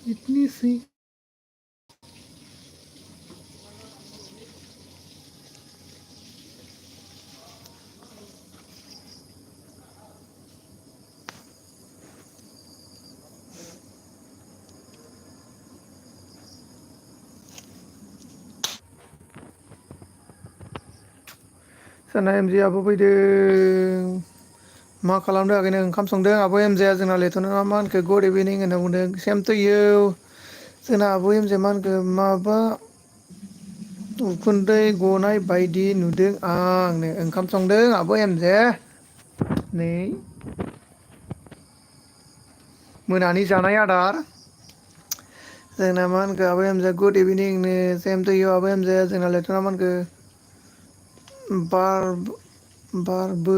इतनी C sana MJ आब' फैदों मा खालामदों आगैनो ओंखाम संदों आब' एमजेआ जोंना लेथ'नो मा होनखो गुड इभिनिं होनना बुंदों सेम टु इउ जोंना आब' एमजे मा होनखो माबा उखुन्दै गनाय बायदि नुदों आंनो ओंखाम संदों आब' एमजे नै मोनानि जानाय आदार जोंना मा होनखो आब' एमजे गुड इभिनिं नो सेम टु इउ आब' एमजे जोंना लेथ'ना मा होनखो बारबो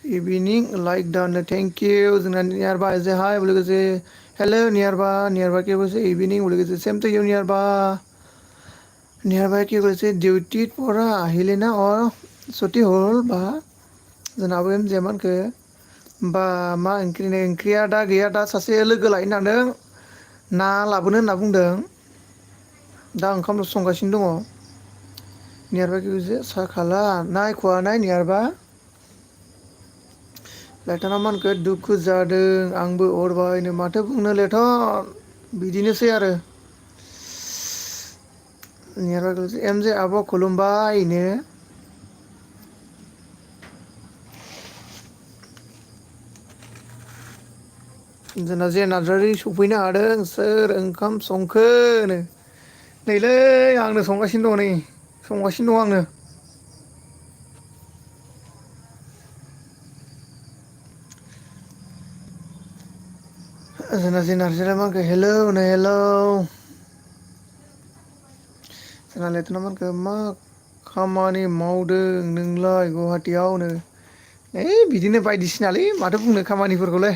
इभिनिं लाइक दानो थैंक इउ जोंना नियारबा एज हाय बोले कैसे हेलो नियारबा नियारबा क्या बोले इभिनिं बोले कैसे सेम टू यू नियारबा नियारबा क्या बोले डिउटी परा अहिले ना और छुट्टी हल बा जोंनाबो एमजे मानखो बा मा ओंख्रिनो ओंख्रिया दा गैया दा सासे लोगो लायनो थांदों ना लाबोनो होनना बुंदों दा ओंखामल'सो संगासिनो दङ नियारबा कि बुंसे साहा खाला नाय खवा नाय नियारबा लेथना मानखो दुखु जादों आंबो अरबायनो माथो बुंनो लेथन बिदिनोसै आरो नियारबा एमजे आब' खुलुमबायनो जोंना जे नार्जारि सफैनो हादों सोर ओंखाम संखोनो नैलै आंनो संगासिनो दङ नै संगासिनो दं आंनो जोंना जे नार्जारिया मा होनखो हेलौ नो हेलौ जोंना लेथना मानखो मा खामानि मावदों नोंलाय गुवाहाटियावनो ओइ बिदिनो बायदिसिनालै माथो बुंनो खामानिफोरखौलाय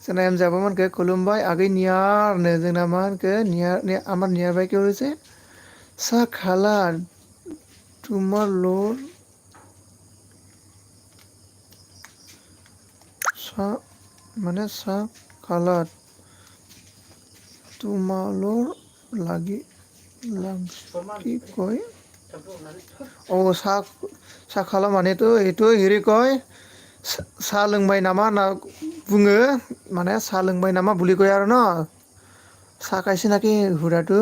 जोंना एमजाबा मा होनखो खुलुमबाय आगै नियारनो जोंना मा होनखो नियार आमार नियारबाय क्या बोले सा खाला तुमार सा माने सा खाला तुमालोर लागि लांकी कय अ सा खाला मानेथ' एथ' हेरि कय साहा लोंबाय नामा होनना बुङो माने साहा लोंबाय नामा बुलि कय आरो न साहा खायसे नाखि हुराथु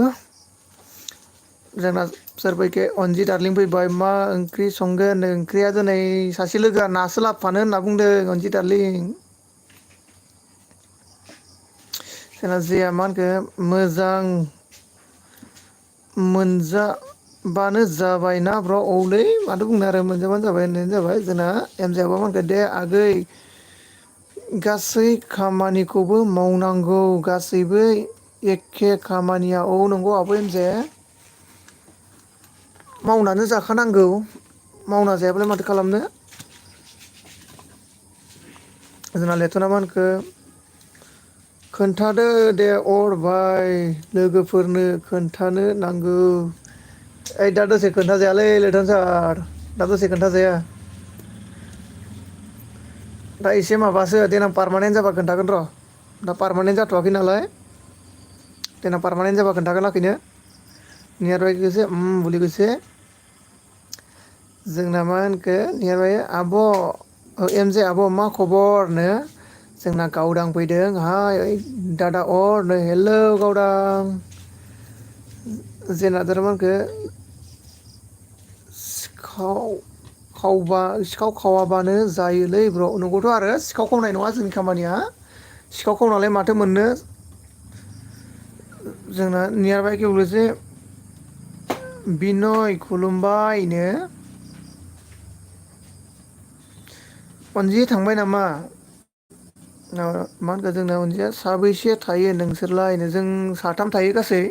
जोंना सोरबायखि अनजि दार्लिं फैबाय मा ओंख्रि संगोन ओंख्रिया दिनै सासे लोगोआ नासो लाबोफानो होनना बुंदों अनजि दार्लिं जोंना जेया मा होनखो मोजां मोनजाबानो जाबायना ब्र' औलै माथो बुंनो आरो मोनजाबानो जाबाय होननायानो जाबाय जोंना एमजेआबा मा होनखो दे आगै गासै खामानिखौबो मावनांगौ गासैबो एखे खामानिया औ नंगौ आब' एमजे मावनानै जाखानांगौ मावना जायाबालाय माथो खालामनो जोंना लेथना मा होनखो खोन्थादो दे अरभाय लोगोफोरनो खोन्थानो नांगौ ओइ दा दसे खोन्थाजायालै लैथान सार दा दसे खोन्थाजाया दा एसे माबासो देनां पारमानेन्ट जाबा खोन्थागोन र' दा पारमानेन्ट जाथ'वाखै नालाय देनां पारमानेन्ट जाबा खोन्थागोन लाखैनो नियारबाय कैसे बुली कैसे जोंना मा होनखो नियारबाय आब' एमजे आब' मा खबरनो जोंना गावदां फैदों हाय ओइ दादा अर हेलौ गावदां जोंना दा मा होनखो सिखाव खावाबानो जायोलै ब्र' नंगौथ' आरो सिखाव खावनाय नङा जोंनि खामानिया सिखाव खावनालाय माथो मोननो जोंना नियारबाय कि बुंलेसे बिनय खुलुमबायनो अनजि थांबाय नामा मा होनखो जोंना अनजिया साबैसे थायो नोंसोरलायनो जों साथाम थायो गासै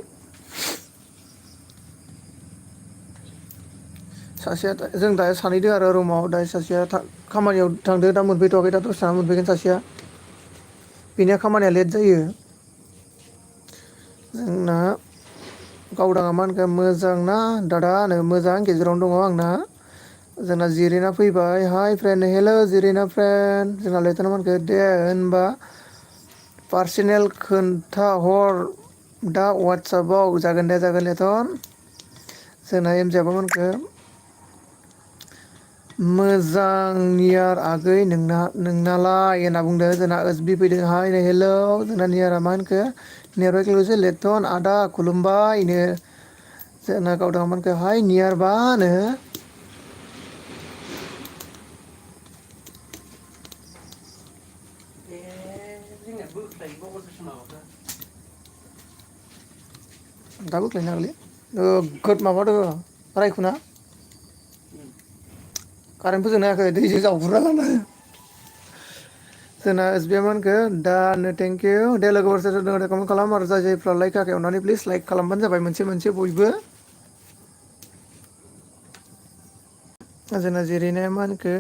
सासेया जों दा सानैदों आरो रुमाव दा सासेया खामानियाव थांदो दा मोनफैथ'वाखै दा दसे थाना मोनफैगोन सासेया बेनिया खामानिया लेट जायो जोंना गावदाङा मा होनखो मोजां ना दादा होनो मोजां गेजेरावनो दङ आंना जोंना जिरिना फैबाय हाय फ्रेन्ड हेल' जिरिना फ्रेन्ड जोंना लैथाना मा होनखो दे होनबा पार्सनेल खोन्थाहर दा वाट्सएपाव जागोन दे थन जोंना एमजेआबोमोनखो मोजां नियार आगै नोंनालाय होनना बुंदों जोंना ओसबि फैदों हाय हेलौ जोंना नियारा मा होनखो नियारबाय लेथन आदा खुलुमबायनो जोंना गावदां मानखो हाय नियारबानो दा बोख्लायनो हागोनलै नोगोद माबा दङ रायखुना कारेन्ट फोजोंनो हायाखै दैजों जावग्रोना लाना जोंना एसबिआइ मा होनखो दानो थेंकिउ दे लोगोफोर सोर दङ कमेन्ट खालाम आरो जाय जायफ्रा लाइक होआखै अननानै प्लिज लाइक खालामबानो जाबाय मोनसे मोनसे बयबो जोंना जिरिनाया मा होनखो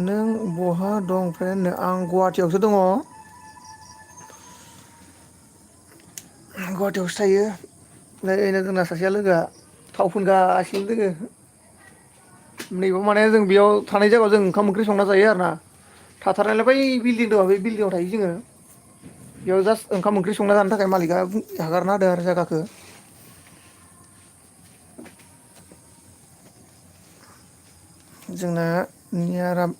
नों बहा दं फ्रेन्ड आं गुवाहाटियावसो दङ गुवाहाटियावसो थायो नै जोंना सासेया लोगोआ थाव फुनगासिनो दोङो नैबेयाव माने जों बेयाव थानाय जायगायाव जों ओंखाम ओंख्रि संना जायो आरो ना थाथारनायलाय बै बिल्डिं दङ बे बिल्डिंआव थायो जोङो बेयाव जास्ट ओंखाम ओंख्रि संना जानो थाखाय मालिकआ हगारना होदों आरो जायगाखौ जोंना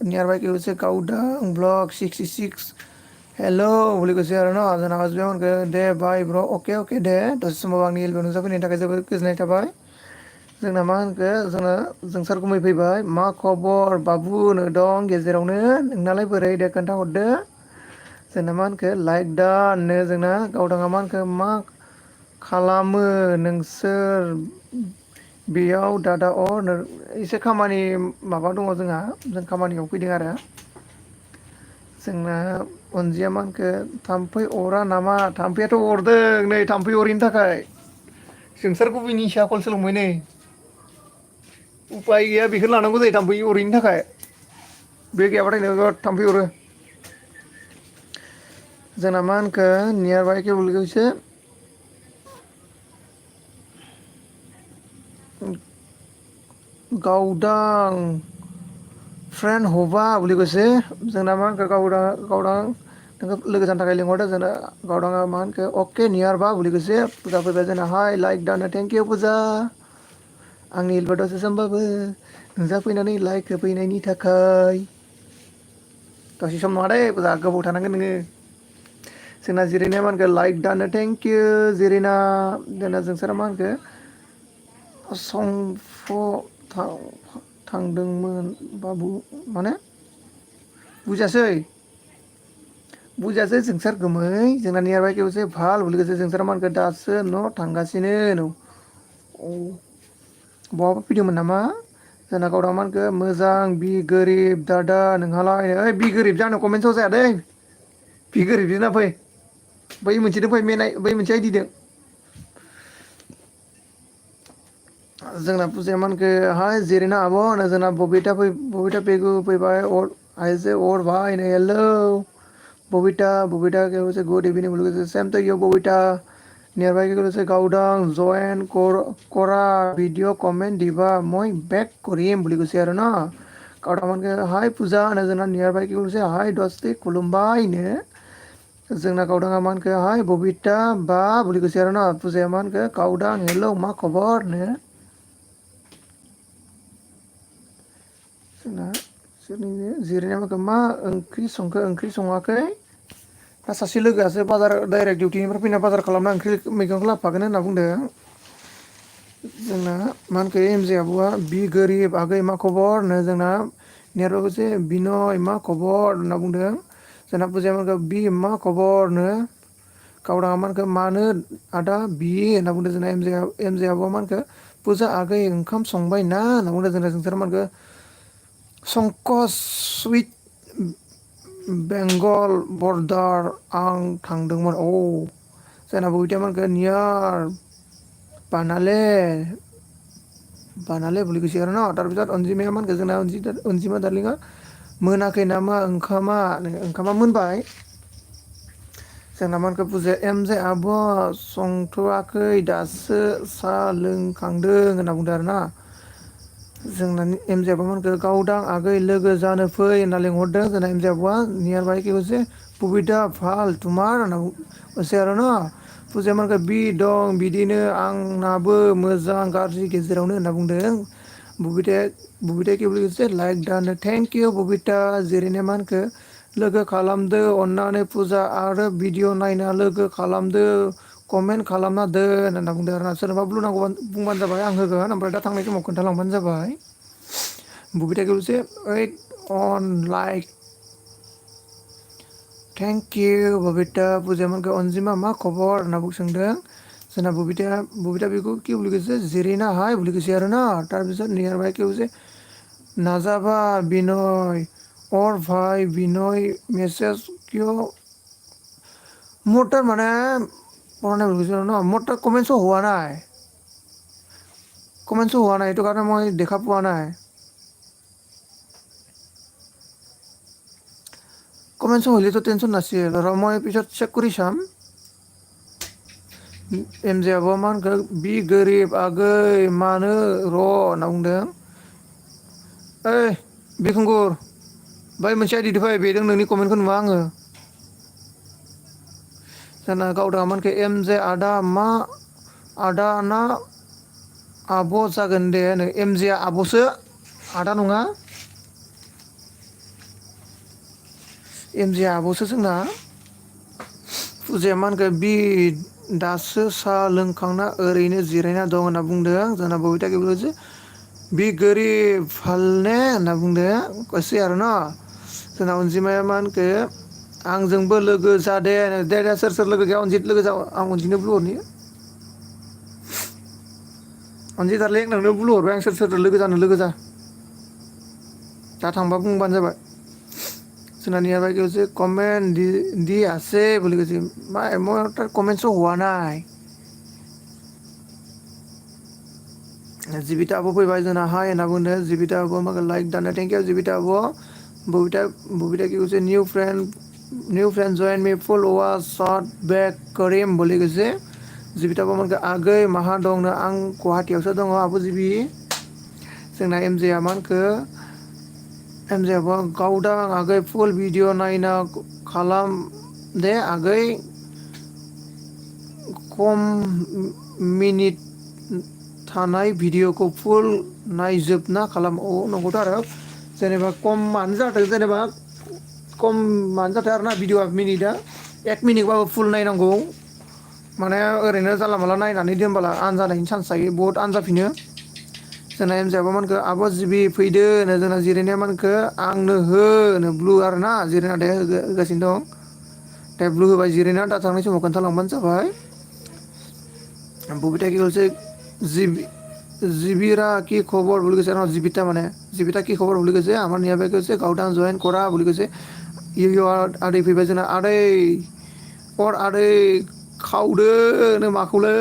नियारबाय गावदां ब्लक 66 हेल' बुलिखौसै आरो न' जोंना हसबेन्ड दे बाय ब्र' अके दे दसे समाव आंनि एलबयाव नुजाफैनायनि थाखाय जोबोद गोजोननाय थाबाय जोंना मा होनखो जोंसार गुमै फैबाय मा खबर बाबु नो दं गेजेरावनो नोंनालाय बोरै दे खोन्थाहरदो जोंना मा होनखो लाइक दानो जोंना गावदाङा मा होनखो मा खालामो नोंसोर बेयाव दादा एसे खामानि माबा दङ जोंहा जों खामानियाव फैदों आरो जोंना अनजिया मा होनखो थाम्फै अरा नामा थाम्फैआथ' अरदों नै थाम्फै अरैनि थाखाय जोंसार गुबैनि साया खल सोलोंबाय नै उफाय गैया बेखौनो लानांगौ जायो थाम्फै अरैनि थाखाय बे गैयाबाथाय नोगोद थाम्फै अरो जोंना मा होनखो नियारबाय गावदां फ्रेन्ड हबा बुलिगौसै जोंना मा होनखो गावदां नोंखौ लोगो जानो थाखाय लिंहरदों जोंना गावदाङा मा होनखो अके नियारबा बुलिगौसै फुजा फैबाय जोंना हाय लाइक दानो थेंकिउ फुजा आंनि एलबयाव दसे समबाबो नुजाफैनानै लाइक होफैनायनि थाखाय दसे सम नङा दे फुजा गोबाव थानांगोन नोङो जोंना जिरायनाया मा होनखो लाइक दानो थेंकिउ जिरिना जोंना जोंसारा मा होनखो संफ थांदोंमोन बाबु माने बुजियासै जोंसार गोमै जोंना नियारबाय भाल जोंसारा मा होनखो दासो न' थांगासिनो बहाबा फैदोंमोन नामा जोंना गावदां मा होनखो मोजां बि गोरिब दादा नोंहालाय ओइ बि गोरिब जानो कमेन्टस जाया दै बि गोरिबजों फै बै मोनसेजों फै बै मोनसे आइडिजों जोंना फुजाया मा होनखो हाय जिरिना आब' जोंना बबिथा पेगु फैबाय आइजे भाय hello Babitha good evening same to you Babitha नियारबाय गावदां जयेन কৰা ভিডিঅ' কমেণ্ট দিবা মই বেক কৰিম বুলি কৈছে আৰু ন हाय फुजा जोंना नियारबाय हाय दस्ति खुलुमबायनो जोंना गावदाङा मा होनखो हाय बबिथा बा बुलिखौसै आरो ना फुजाया मा होनखो गावदां हेलौ मा खबरनो जोंना जिरायनाया मा ओंख्रि संखो ओंख्रि सङाखै दा सासे लोगोआसो बाजार डाइरेक्ट डिउटिनिफ्राय फैना बाजार खालामना ओंख्रि मैगंखौ लाबोफागोन होनना बुंदों जोंना मा होनखो एमजे आब'आ बि गोरिब आगै मा खबरनो जोंना नियारबाय बिनय मा खबर होनना बुंदों जोंना फुजाया बि मा खबरनो गावदाङा मा होनखो मानो आदा बि होनना बुंदों जोंना एमजे आब'आ मा होनखो फुजा आगै ओंखाम संबाय ना होनना बुंदों जोंना मा होनखो संकस सुइट बेंगल बरदार आं थांदोंमोन जोंना बबिथाया मा होनखो नियार बानाले বুলি কৈছে আৰু ন তাৰপিছত अनजिमाया मा होनखो जोंना अनजिमा दारलिंआ मोनाखै नामा ओंखामा मोनबाय जोंना मा होनखो फुजाया एमजे आब' संथ'वाखै दासो साहा लोंखांदों होनना बुंदों आरो ना जोंना एमजे आब'आ मा होनखो गावदां आगै लोगो जानो फै होनना लिंहरदों जोंना एमजे आब'आ नियारबाय बबिथा भाल तुमार एसे आरो न' फुजाया मानखौ बि दं बिदिनो आंनाबो मोजां गाज्रि गेजेरावनो होनना बुंदों बबिताया लाइक दानो थेंक इउ बबिता जेरैनो मा होनखो लोगो खालामदो अननानै फुजा आरो भिडिअ नायना लोगो खालामदो कमेन्ट खालामना दोन होनना बुंदों आरोना सोरनोबा ब्लु नांगौ बुंबानो जाबाय आं होगोन ओमफ्राय दा थांनाय समाव खोन्थालांबानो जाबाय बबिताखौ ओइट अन लाइक थेंक इउ बबिता फुजामोनखौ अनजिमा मा खबर होनना सोंदों जोंना बबिता बेखौ কি বুলি কৈছে জেৰিনা হাই বুলি কৈছে আৰু ন তাৰপিছত নিয়াৰ বাই কি কৈছে নাযাবা বিনয় और भाई বিনয় মেছেজ কিয় মোৰ তাৰ মানে পৰা নাই বুজিছো ন মোৰ তাৰ কমেণ্টছো হোৱা নাই সেইটো কাৰণে মই দেখা পোৱা নাই কমেণ্টছ হ'লেতো টেনশ্যন নাছিল আৰু মই পিছত চেক কৰি চাম एम जे आब'आ मा होनखो बि गोरिब आगै मानो र' होनना बुंदों ओइ बिखुंगुर बै मोनसे आइडिदो फै बेजों नोंनि कमेन्टखौ नुवा आङो जाना गावदां मानखो एम जे आदा मा आदा ना आब' जागोन दे एम जे आब'सो आदा नङा एम जे आब'सो जोंना फुजाया मा होनखो बि दासो साहा लोंखांना ओरैनो जिरायना दं होनना बुंदों जोंना बबिता बि गोरिब फालने होनना बुंदों एसे आरो न जोंना अनजिमाया मा होनखो आंजोंबो लोगो जादे दे सोर सोर लोगो गैया अनजित लोगो जा आं अनजितनो ब्लु हरनि अनजित दारलिं नोंनो ब्लु हरबाय आं सोर सोरजों लोगो जानो लोगो जा दा थांबा बुंबानो जाबाय जोंना नियार बाइ कमेन्ट দি আছে বুলি কৈছে মই তাৰ কমেণ্টছো হোৱা নাই जिबिता आब' फैबाय जोंना हाय होनना बुंदों जिबिता आब' माखौ लाइक दानो थेंक इउ जिबिता आब' बबिता কি কৈছে new friend join me full watch short back Karim বুলি কৈছে जिबिता आब' मोनखो आगै माहा दंनो आं गुवाहाटियावसो दङ आब' जिबि जोंना एम जेआ मा होनखो एम जे आब'आ गावदां आगै फुल भिडिअ नायना खालाम दे आगै खम मिनिट थानाय भिडिअखौ फुल नायजोबना खालाम औ नंगौथ' आरो जेनेबा खमानो जाथों जेनेबा खमानो जाथों आरोना भिडिअआ मिनिटआ 1 मिनिटबाबो फुल नायनांगौ माने ओरैनो जानला मानला नायनानै दोनबोला आनजानायनि चान्स थायो बहुत आनजाफिनो जोंना एम जे आब'मोनखो आब' जिबि फैदो होनो जोंना जिरायनाया मोनखो आंनो हो होनो ब्लु आरोना जिरायना दे होगासिनो दं दे ब्लु होबाय जिरायना दा थांनाय समाव खोन्थालांबानो जाबाय बबिता কি বলছে জিবিরা কি খবর বুলি কৈছে জিবিতা কি খবৰ বুলি কৈছে আমাৰ নিয়াবাই কৈছে গাঁওদাং জইন কৰা বুলি কৈছে ইউ आदै फैबाय जोंना आदै आदै खावदो नो माखौलै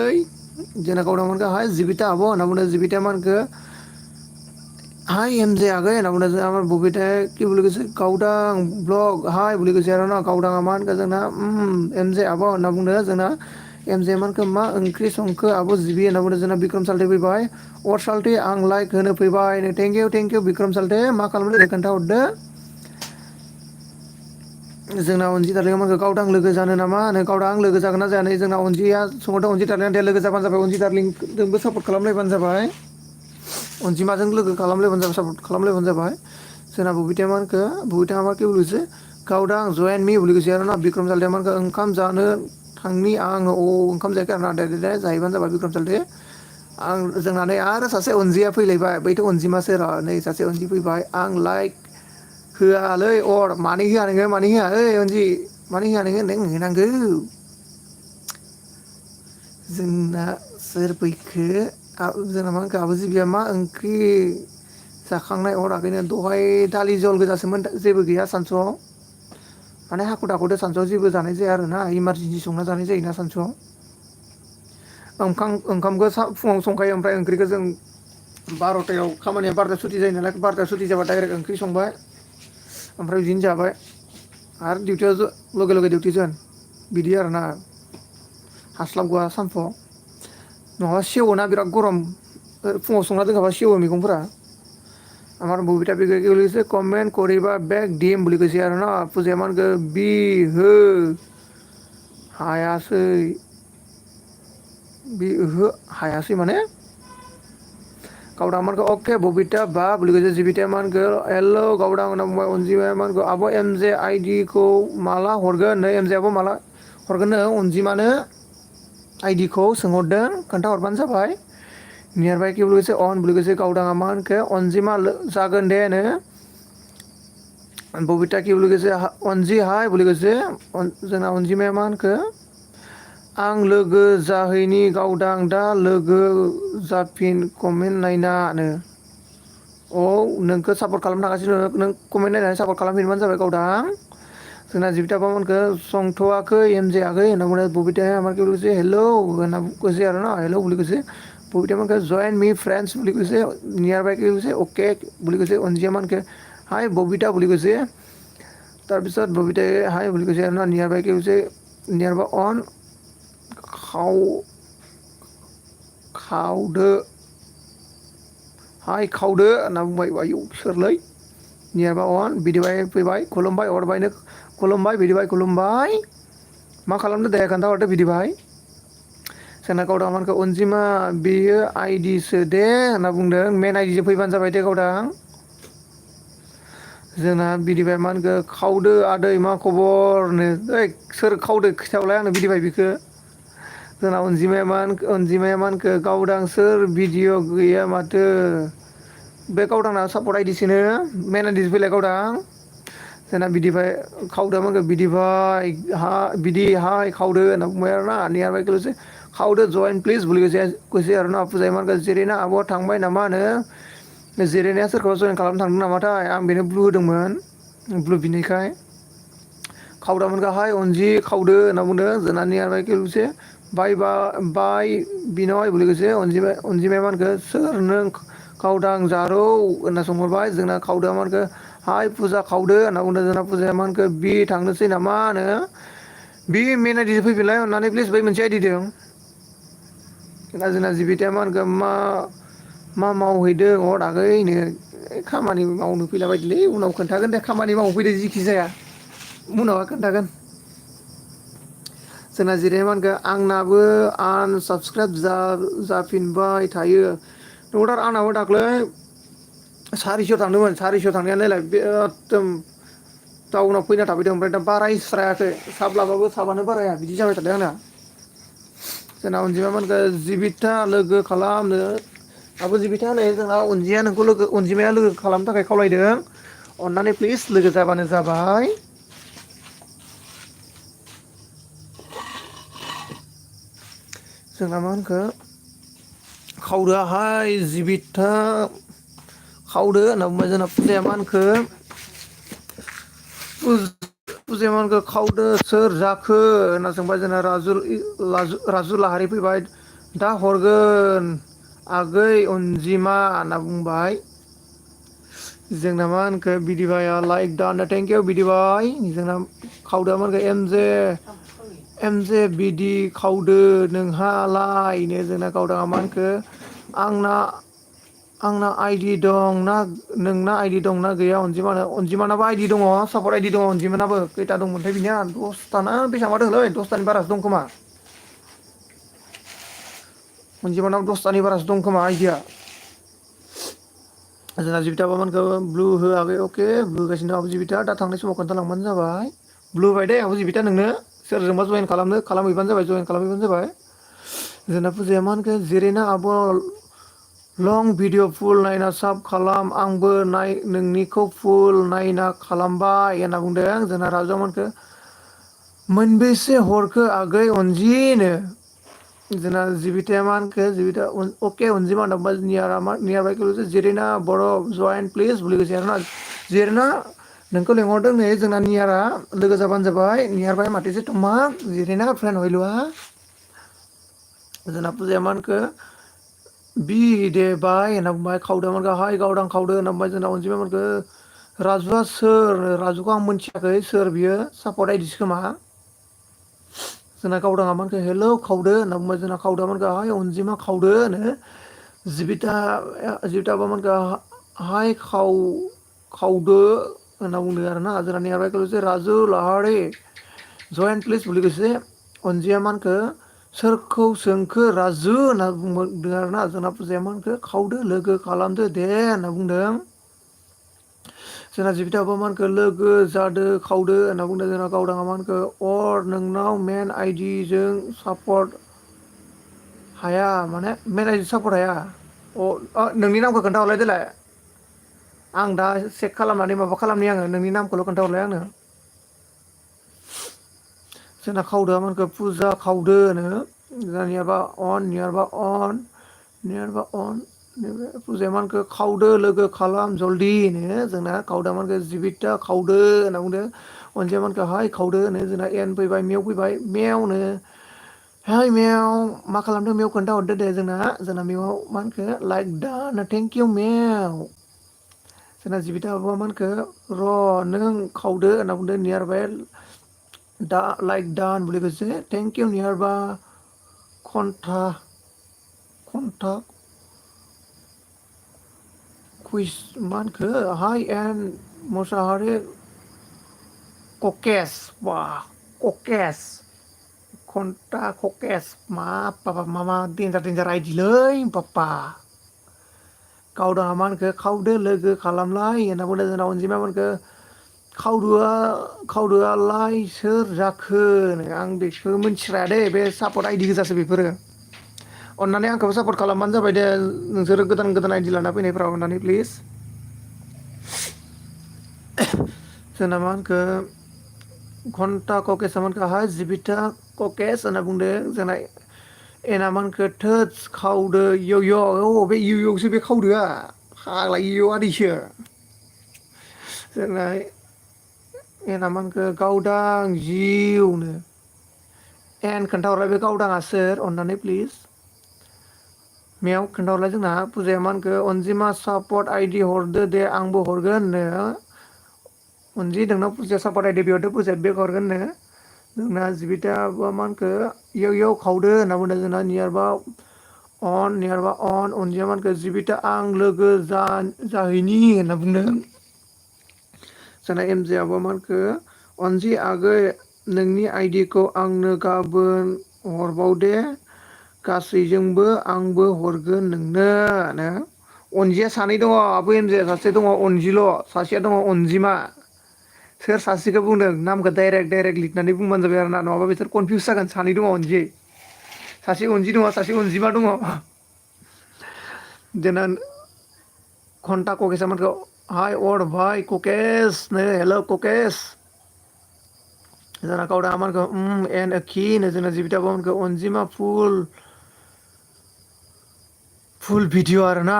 जोंना गावदां मोनखो हाय जिबिता आब' होनना बुंदों जिबिताया मा होनखो हाय एम जे आगै होनना बुंदों আমার बबिताया কি বুলি কৈছে गावदां ब्लग हाय বুলি কৈছে आरो ना गावदाङा मा होनखो जोंना एम जे आब' होनना बुंदों जोंना एम जे मोनखो मा ओंख्रि संखो आब' जिबि होनना बुंदों जोंना बिक्रम साल्थे फैबाय अर साल्थे आं लाइक होनो फैबाय थेंक इउ बिक्रम साल्थे मा खालामदों दे खोन्थाहरदो जोंना अनजि दारलिंआ गावदां लोगो जानो नामा होनो गावदां लोगो जागोन ना जाया नै जोंना अनजिया सोंहरदों अनजि दारलिंआ दे लोगो जाबानो जाबाय अनजि दारलिंजोंबो सापर्ट खालामलायबानो जाबाय अनजिमाजों लोगो खालामलायबानो जाबाय सापर्ट खालामलायबानो जाबाय जोंना बबिताया मा होनखो बबिताया मा कि बुलिছে गावदां जयेन मि বুলি কৈছে आरो ना बिक्रम साल्थेया मा होनखो ओंखाम जानो थांनि आङो ओंखाम जायाखै आरोना दे जाहैबानो जाबाय बिक्रम साल्थे आं जोंना नै आरो सासे अनजिया फैलायबाय बैथ' अनजिमासो र' नै सासे अनजि फैबाय आं लाइक होआलै अर मानो होआ नोङो मानो होआ ओइ अनजि मानो होआ नोङो नों होनांगौ जोंना सोर फैखो जोंना मा होनखो आब' जिबिया मा ओंख्रि जाखांनाय हराखैनो दहाय दालि जल गोजासोमोन जेबो गैया सानसुआव माने हाखु दाखुदो सानसुआव जेबो जानाय जाया आरोना इमारजेन्सि संना जानाय जायोना सानसुआव ओंखामखौ फुङाव संखायो ओमफ्राय ओंख्रिखौ जों 12थायाव खामानिया 12थायाव सुथि जायो नालाय 12थायाव सुथि जाबा डाइरेक्ट ओंख्रि संबाय ओमफ्राय बिदिनो जाबाय आरो डिउटियाव लगे लगे डिउटि जइन बिदि आरोना हास्लाबगवा सानफुआव नङाबा सेवोना बिराद गरम फुङाव संना दोनखाबा सेवो मैगंफोरा আমার ববিতা কি বলেছে কমেন্ট করিবা ব্যাক ডিএম বুলি কৈছে আৰু ন পূজা মান বি হো हायासै बे ओहो हायासै माने गावदां मानखो अके बबिता बा বুলি কৈছে जिबिताया मानखो हेल' गावदां होनना बुंबाय अनजिमाया मानखो आब' एम जे आइडि खौ माला हरगोन नै एम जे आबो माला हरगोननो अनजिमानो आइडि खौ सोंहरदों खोन्थाहरबानो जाबाय नियार बाइ कि बुलिছে अन বুলি কৈছে गावदाङा मा होनखो अनजिमा जागोन दे नो बबिता कि বুলি কৈছে अनजि हाय বুলি কৈছে जोंना अनजिमाया मा होनखो आं लोगो जाहैनि गावदां दा लोगो जाफिन कमेन्ट नायनानो औ नोंखौ सापर्ट खालामनो थांगासिनो नों कमेन्ट नायनानै सापर्ट खालामफिनबानो जाबाय गावदां जोंना जिबिता बामोनखो संथ'वाखै एम जायाखै होनना बुंनाय बबिताया आमार कि बुलिছে हेलौ होनना কৈছে आरो ना हेलौ বুলি কৈছে बबिताया मानखो जइन মি फ्रेन्ड्स বুলি কৈছে नियार बाइ कि কৈছে अके বুলি কৈছে অনজিয়া मानखो हाय बबिता বুলি কৈছে তাৰপিছত बबिताই हाय বুলি কৈছে আৰু না नियार बाइ कि কৈছে नियार बाइ अन खावदो हाय खावदो होनना बुंबाय आयौ सोरलै नियारबा अन बिदिबाय फैबाय खुलुमबाय हरबायनो खुलुमबाय बिदिबाय खुलुमबाय मा खालामदो दे खोन्थाहरदो बिदिबाय जोंना गावदां मानखो अनजिमा बेयो आइडिसो दे होनना बुंदों मेन आइडिजों फैबानो जाबाय दे गावदां जोंना बिदिबाय मा होनखो खावदो आदै मा खबरनो ओइ सोर खावदो खिथाहरलाय आंनो बिदिबाय बिखो जोंना अनजिमाया मा होनखो गावदां सोर भिडिअ गैया माथो बे गावदांना सापर्ट आइदिसोनो मेन आइदिसो फैलाय गावदां जोंना बिदिबाय खावदो माखो बिदिबाय हा बिदि हाय खावदो होनना बुंबाय आरो ना नियार बाइ कि खावदो जइन प्लिज বুলি কৈছে आरो ना फुजाया मानखो जिरिना आब'आ थांबाय नामा होनो जिरायनाया सोरखौबा जइन खालामनो थांदों नामाथाय आं बेनो ब्लु होदोंमोन ब्लु बिनायखाय खावदामोनखो हाय अनजि खावदो होनना बुंदों जोंना नियार बाइ कि बुलिছে बाय बिनय বুলি কৈছে अनजिमाया मानखो सोर नों खावदां जारौ होनना सोंहरबाय जोंना खावदाङा मानखो हाय फुजा खावदो होनना बुंदों जोंना फुजाया मानखो बि थांनोसै नामा होनो बि मेन आइडिजों फैफिनलाय अननानै प्लिज बै मोनसे आइडिजों जोंना जिबिताया मा होनखो मा मावहैदों हर आगैनो खामानि मावनो फैला बायदोंलै उनाव खोन्थागोन दे खामानि मावनो फैदों जिखि जाया उनावहाय खोन्थागोन जोंना जिरायना मा होनखो आंनाबो आनसाबसक्राइब जाफिनबाय थायो नंगौथार आंनाबो दाख्लै सारिस' थांदोंमोन सारिस' थांनाया नायलाय बे एखदम टाउनाव फैना थाफैदों ओमफ्राय दा बारायस्रायाखै साब लाबाबो साबानो बाराया बिदि जाबाय थादों आंना जोंना अनजिमा मोनखो जिबिता लोगो खालामनो आब' जिबिथा नै जोंना अनजिमाया लोगो खालामनो थाखाय खावलायदों अननानै प्लिज लोगो जाबानो जाबाय जोंना मा होनखो खावदोहाय जिबिता खावदो होनना बुंबाय जोंना फुजाया मा होनखो फुजाया मा होनखो खावदो सोर जाखो होनना सोंबाय जोंना राजु लाहारि फैबाय दा हरगोन आगै अनजिमा होनना बुंबाय जोंना मा होनखो बिदिबाया लाइक दानो थेंकिउ बिदिबाय जोंना खावदोआ मा होनखो एमजे बिदि खावदो नोंहालायनो जोंना गावदाङा मा होनखो आंना आइदि दं ना नोंना आइदि दंना गैया अनजिमानाबो आइदि दङ सापर्ट आइदि दङ अनजिमानाबो खैथा दंमोनथाय बिनिया दसथाना बेसेबांबा दंलै दसथानि बारासो दं खोमा अनजिमानाव 10थानि बारासो दं खोमा आइदिया जोंना जिबिताबा मोनखो ब्लु होआखै अके ब्लु होगासिनो आब' जिबिता दा थांनाय समाव खोन्थालांबानो जाबाय ब्लु होबाय दे आब' जिबिता नोंनो सोरजोंबा जइन खालामहैबानो जाबाय जइन खालामहैबानो जाबाय जोंना फुजाया मा होनखो जिरायना आब' लं भिडिअ फुल नायना साब खालाम आंबो नोंनिखौ फुल नायना खालामबाय होनना बुंदों जोंना राजुआ मोनखो मोनबेसे हरखो आगै अनजिनो जोंना जिबिताया मा होनखो जिबिता अके अनजिमा होनना बुंबाय नियार बाइ जिरिना बर' जइन प्लिज বুলি কৈছে आरोना जिरिना नोंखौ लेंहरदों नै जोंना नियारा लोगो जाबानो जाबाय नियार बाइ माथिसे तमा जिरिना फ्रेन्ड हयलुआ जोंना फुजाया मा होनखो बि दे बाय होनना बुंबाय खावदोआ मोनखो हाय गावदां खावदो होनना बुंबाय जोंना अनजिमाया मोनखो राजुआ सोर राजुखौ आं मोनथियाखै सोर बियो सापर्ट आइदिसो खोमा जोंना गावदाङा मा होनखो हेलौ खावदो होनना बुंबाय जोंना खावदोआ मोनखो हाय अनजिमा खावदो होनो जिबिता बा मोनखो हाय खावदो होनना बुंदों आरोना जोंना नियार बाइ राजु लाहारि जइन प्लिज বুলি কৈছে अनजिया मा होनखो सोरखौ सोंखो राजु होनना बुंदों आरोना जोंना फुजाया मा होनखो खावदो लोगो खालामदो दे होनना बुंदों। जोंना जिबिथाबा मा होनखो लोगो जादो खावदो होनना बुंदों। जोंना गावदाङा मा होनखो अर नोंनाव मेन आइडि जों सापर्ट हाया माने मेन आइडि सापर्ट हाया नोंनि नामखौ खोन्थाहरलाय देलाय आं दा चेक खालामनानै माबा खालामनि आङो नोंनि नामखौल' खोन्थाहरलाय आंनो। जोंना खावदोआ मा होनखो फुजा खावदो होनो जोंनियाबा अन नियारबा अन नियारबा अन फुजाया मा होनखो खावदो लोगो खालाम जलदि होनो जोंना खावदा मा होनखो जिबिता खावदो होनना बुंदों। अनजिया मा होनखो हाय खावदो होनो जोंना एन फैबाय मेव फैबाय मेवनो हाय मेव मा खालामदों मेव खोन्थाहरदो दे जोंना मेवआव मा होनखो लाइक दा थेंक इउ मेव। जोंना जिबिता आब'आ मा होनखो र' नों खावदो होनना बुंदों नियार बाय दा लाइक दा होनबाय लोगोसे थेंक इउ नियारबा खन्था कुइस मा होनखो हाय एन मोसाहारि ककेस बा ककेस घन्टा ककेस मा बाबा मा देन्जार आइदिलै बाप्पा गावदाङा मा होनखो खावदो लोगो खालामलाय होनना बुंदों। जोंना अनजिमाया मा होनखो खावदोआलाय सोर जाखो आं बेखौ मिथिस्राया दे बे सापर्ट आइदि गोजासो बेफोरो अननानै आंखौबो सापर्ट खालामबानो जाबाय दे नोंसोरो गोदान गोदान आइडि लाना फैनायफ्राव अननानै प्लिज। जोंना मा होनखो घन्टा ककेस मा होनखो हाय जिबिता ककेस होनना बुंदों। जोंना एना मा होनखो थोदस खावदो इय' बे इय'सो बे खावदोआ फाग्ला इय' आदैसो जोंना एना मा होनखो गावदां जिउनो एन खोन्थाहरलाय बे गावदाङा सोर अननानै प्लिज मेव खोन्थाहरलाय जोंना फुजाया मा होनखो अनजिमा सापर्ट आइदि हरदो दे आंबो हरगोननो अनजि नोंनाव फुजाया सापर्ट आइदि बिहरदो फुजाया बेक हरगोननो। जोंना जिबिताबा मा होनखो इय' खावदो होनना बुंदों। जोंना नियारबा अन अनजिया मा होनखो जिबिता आं लोगो जाहैनि होनना बुंदों। जोंना एमजे आब'आ मा होनखो अनजि आगै नोंनि आइडिखौ आंनो गाबोन हरबाव दे गासैजोंबो आंबो हरगोन नोंनो अनजिया सानै दङ आब' एमजे सासे दङ अनजिल' सासेया दङ अनजिमा सोर सासेखौ बुंदों नामखौ डाइरेक्ट लिरनानै बुंबानो जाबाय आरो ना नङाबा बिसोर कनफिउस जागोन सानै दङ अनजि सासे अनजि दङ सासे अनजिमा दङ। देनां घन्टा ककेसा मानखो हाय अर भाय ककेस नो हेल' ककेस जोंना गावदाङा मा होनखो एन खि नो जोंना जिबिताबा मा होनखो अनजिमा फुल भिडिअ आरोना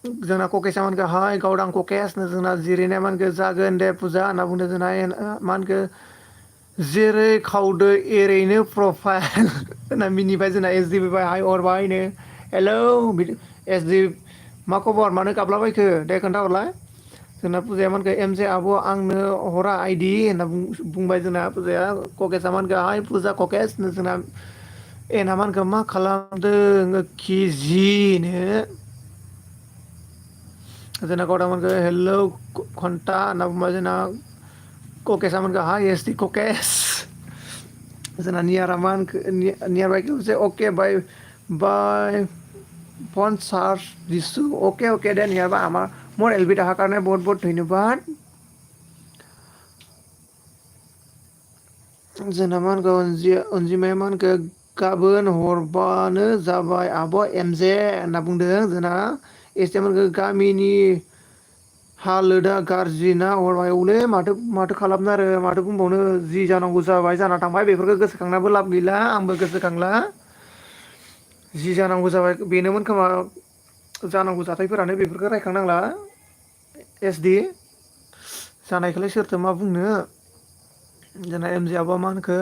जोंना ककेसा मा होनखो हाय गावदां ककेसनो जोंना जिरिनाया मा होनखो जागोन दे फुजा होनना बुंदों। जोंना मा होनखो जेरै खावदो एरैनो प्रफाइल होनना मिनिबाय जोंना एस डि फैबाय हाय अर भायनो हेलौ एस डि मा खबर मानो गाबलाबायखो दे खोन्थाहरलाय। जोंना फुजाया मा होनखो एम जे आब' आंनो हरा आइदि होनना बुंबाय जोंना फुजाया ककेसा मा होनखो हाय फुजा ककेस जोंना एना मा होनखो मा खालामदों किजिनो जोंना गावदां मा होनखो हेलौ घन्टा होनना बुंबाय जोंना ककेसा मा होनखो हाय एस टि ककेस जोंना नियारा मा होनखो नियार बाय अके बाय फन चार्ज दिसु अके दे नियारबा মোৰ এল বি অহাৰ কাৰণে বহুত বহুত ধন্যবাদ। जोंना मा होनखो अनजिमाया मा होनखो गाबोन हरबानो जाबाय आब' एमजे होनना बुंदों। जोंना एस होनखो गामिनि हालोदा गाज्रि ना हरबाय औलै माथो खालामनो आरो माथो बुंबावनो जि जानांगौ जाबाय जाना थांबाय बेफोरखौ गोसोखांनाबो लाब गैला आंबो गोसोखांला जि जानांगौ जाबाय बेनोमोन खोमा जानांगौ जाथायफोरानो बेफोरखौ रायखांनांला एस डि जानायखौलाय सोरथो मा बुंनो जोंना एमजे आब'आ मा होनखो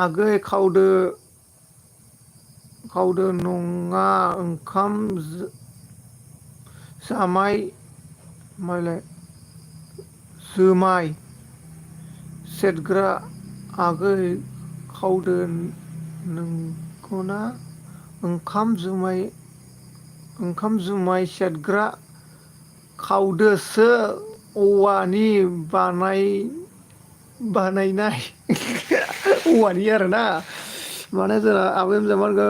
आगै खावदो नङा ओंखाम जामाय मालाय जोमाय सेरग्रा आगै खावदो नोंखौना ओंखाम जुमाय सेरग्रा खावदोसो औवानि बानायनाय औवानि आरोना माने जोंना आबै एमजामानखो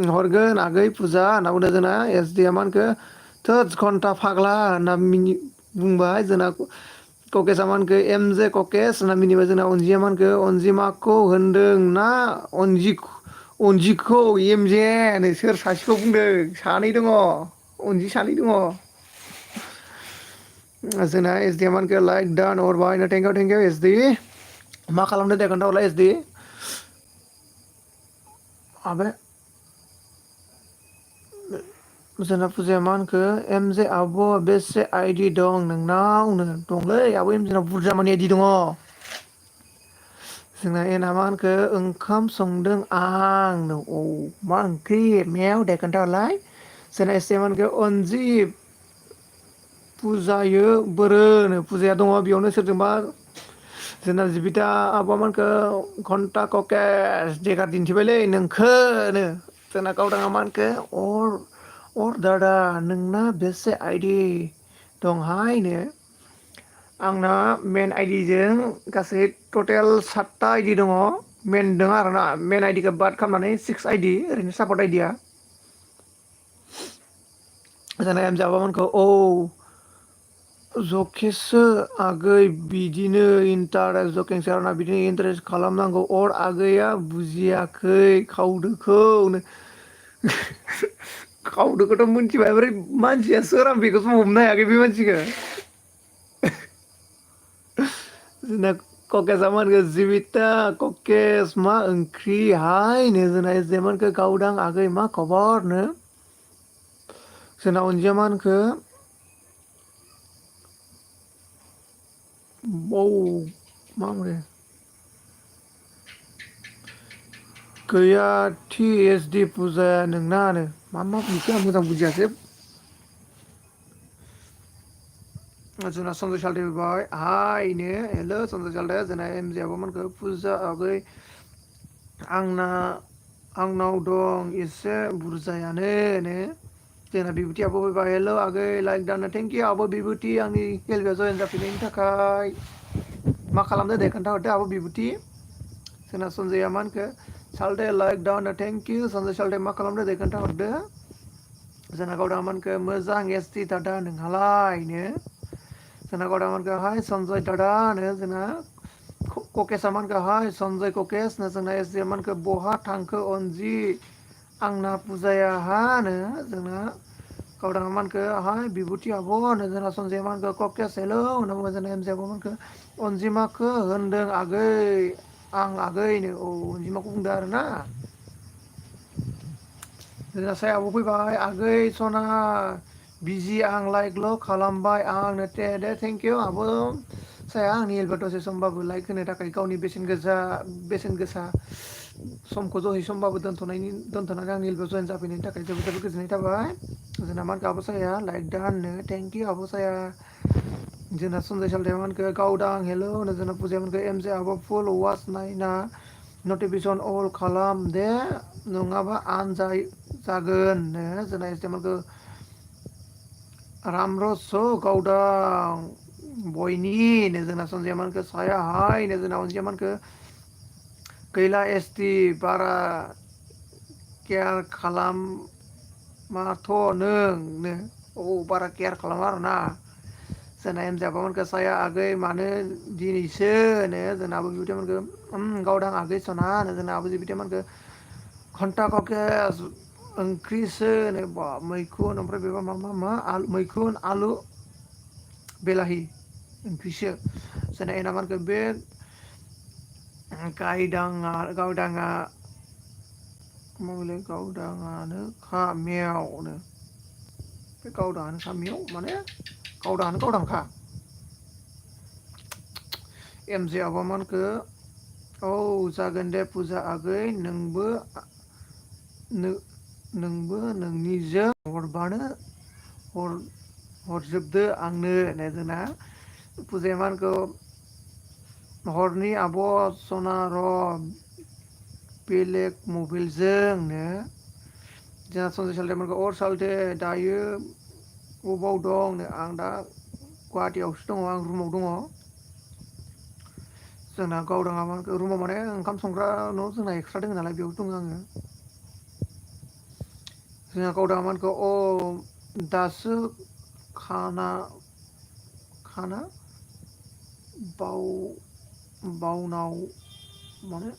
हरगोन आगै फुजा होनना बुंदों जोंना एस डि आ मा होनखो थोद घन्टा फाग्ला होनना बुंबाय जोंना ककेसा मा होनखो एम जे ककेस होनना मिनिबाय जोंना अनजिया मा होनखो अनजिमाखौ होनदों ना अनजिखौ एम जे नो सोर सासेखौ बुंदों सानै दङ अनजि सानै दङ जोंना एस डि एम आनखो लाइक डान हरबाय थेंकिउ एस डि मा खालामदों दे खोन्थाहरलाय एस डि आबे जोंना फुजाया मा होनखो एम जे आब' बेसे आइदि दं नोंनावनो दंलै आब' एमजेनाव बुरजा मानि आइदि दङ जोंना एना मा होनखो ओंखाम संदों आंनो औ मा ओंख्रि मेव दे खोन्थाहरलाय जोंना एस डि एम होनखो अनजिब फुजायो बोरोनो फुजाया दङ बेयावनो सोरजोंबा जोंना जिबिता आब'मोनखो घन्टा ककेस देगार दिन्थिबायलै नोंखोनो जोंना गावदांआ मा होनखो अर दादा नोंना बेसे आइदि दंहायनो आंना मेन आइडिजों गासै टटेल सातथा आइडि दङ मेन दङ आरोना मेन आइडिखौ बाद खालामनानै सिक्स आइडि ओरैनो सापर्ट आइडिया जोंना एम जे आब'मोनखो जखेसो आगै बिदिनो इन्टारेस्ट जखेसो आरोना बिदिनो इन्टारेस्ट खालामनांगौ अर आगैया बुजियाखै खावदोखौ खावदोखौथ' मिथिबाय ओमफ्राय मानसिया सोर आं बेखौसो हमनो हायाखै बे मानसिखौ जोंना ककेसा मा होनखो जिबिता ककेस मा ओंख्रि हायनो जोंना एस डि एम मोनखो गावदां आगै मा खबरनो जोंना अनजिया मा होनखो मा बुंदों गैया टि एस डि फुजाया नोंनानो मा बुंखो आं मोजां बुजियासै जोंना सनजय सालथे फैबाय हायनो हेल' सनजय सालथे जोंना एम जे आब'मोनखो फुजा आगै आंनाव दं एसे बुरजायानो जोंना बिबुथि आब' फैबाय हेल' आगै लाइक दानो थेंकिउ आब' बिबुथि आंनि एलबियाव जयेन जाफैनायनि थाखाय मा खालामदो दे खोन्थाहरदो आब' बिबुथि जोंना सनजयआ मा होनखो सालथे लाइक दानो थेंकिउ सनजय सालथे मा खालामदो दे खोन्थाहरदो जोंना गावदां मा होनखो मोजां एस टि दादा नोंहालायनो जोंना गावदां मा होनखो हाय सनजय दादा नो जोंना ककेसा मा होनखो हाय सनजय ककेसनो जोंना एस डि एम मा होनखो बहा थांखो अनजि आंना फुजाया हानो जोंना गावदांआ मा होनखो हाय बिबुथि आब' होनो जोंना सनजयआ मा होनखो ककेस हेलौ होनना बुंबाय जोंना एम जे आब'आ मा होनखो अनजिमाखौ होनदों आगै आं आगैनो औ अनजिमाखौ बुंदों आरोना जोंना साया आब' फैबाय आगै सना बिजि आं लाइकल' खालामबाय आंनो दे थेंकिउ आब' साया आंनि एलबियाव दसे समबाबो लाइक होनो थाखाय गावनि बेसेन गोसा समखौ दसे समबाबो दोनथ'नानै आंनि एलबियाव जयेन जाफैनायनि थाखाय जोबोद जोबोद गोजोननाय थाबाय जोंना मा होनखो आब' साया लाइक दा होननो थेंकिउ आब' साया जोंना सनजय सालथेया मा होनखो गावदां हेल' होनो जोंना फुजाया मा होनखो एम जे आब' फुल वास नायना नटिफिकेसन अल खालाम दे नङाबा जागोननो जोंना एस डि एम मोनखो रामरस गावदां बयनिनो जोंना सनजया मा होनखो साया हायनो जोंना अनजिया मा होनखो गैला एस टि बारा केयार खालामाथ' नोंनो बारा केयार खालामा आरोना जोंना एम जे आब'मोनखो साया आगै मानो दिनैसो होनो जोंना आब' बिब'थैमोनखो गावदां आगै सना होनो जोंना आब' बिब'थैमोनखो घन्टा ककेस ओंख्रिसो बा मैखुन ओमफ्राय बेबा मा मैखुन आलु बेलाहि ओंख्रिसो जोंना एना मा होनखो बे गावदाङा गावदाङानो खा मेवनो बे गावदाङानोखा मेव माने गावदाङाखा एम जे आब'आ मा होनखो औ जागोन दे फुजा आगै नोंबो नोंनिजों हरबानो हरजोबदो आंनो होनो जोंना फुजाया मा होनखो हरनि आब' सना र' बेलेग मबाइलजोंनो जोंना सनजय सालथेमोनखो अर सालथे दायो बबाव दं आं दा गुवाहाटियावसो दङ आं रुमाव दङ जोंना गावदाङा मा रुमाव माने ओंखाम संग्रा न' जोंना एक्सट्रा दङ नालाय बेयाव दङ आङो जोंहा गावदाङा मानखौ दासो खाना बाव बावनाव माने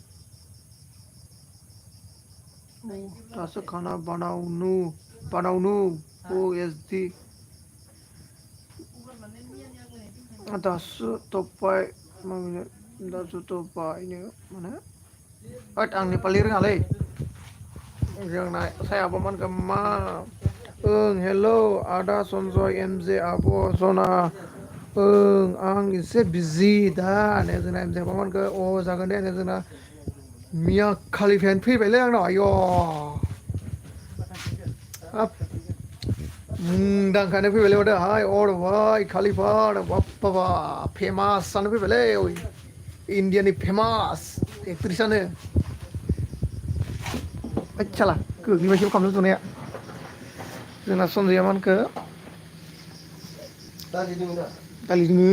दासो खाना बानावनु एसडि दासो टपाय दासो टपायनो माने होद आं नेपालि रोङालै जोंना सायाबो मानगोन मा ओं हेल' आदा सनजय एमजे आब' सना ओं आं एसे बिजि दा होनो जोंना एमजे आब'मोनखो जागोन दे होनो जोंना मिया खालिफायानो फैबायलै आंनाव आय' हाब मुंदांखायानो फैबायलै माथो हाय अर भाय खालिफा बाब बाबा फेमास जानो फैबायलै इण्डियानि फेमास एक्ट्रिसानो होद साला गोग्लैबायसो खालामनो जनाया जोंना सनजया मानखो दालि दोङो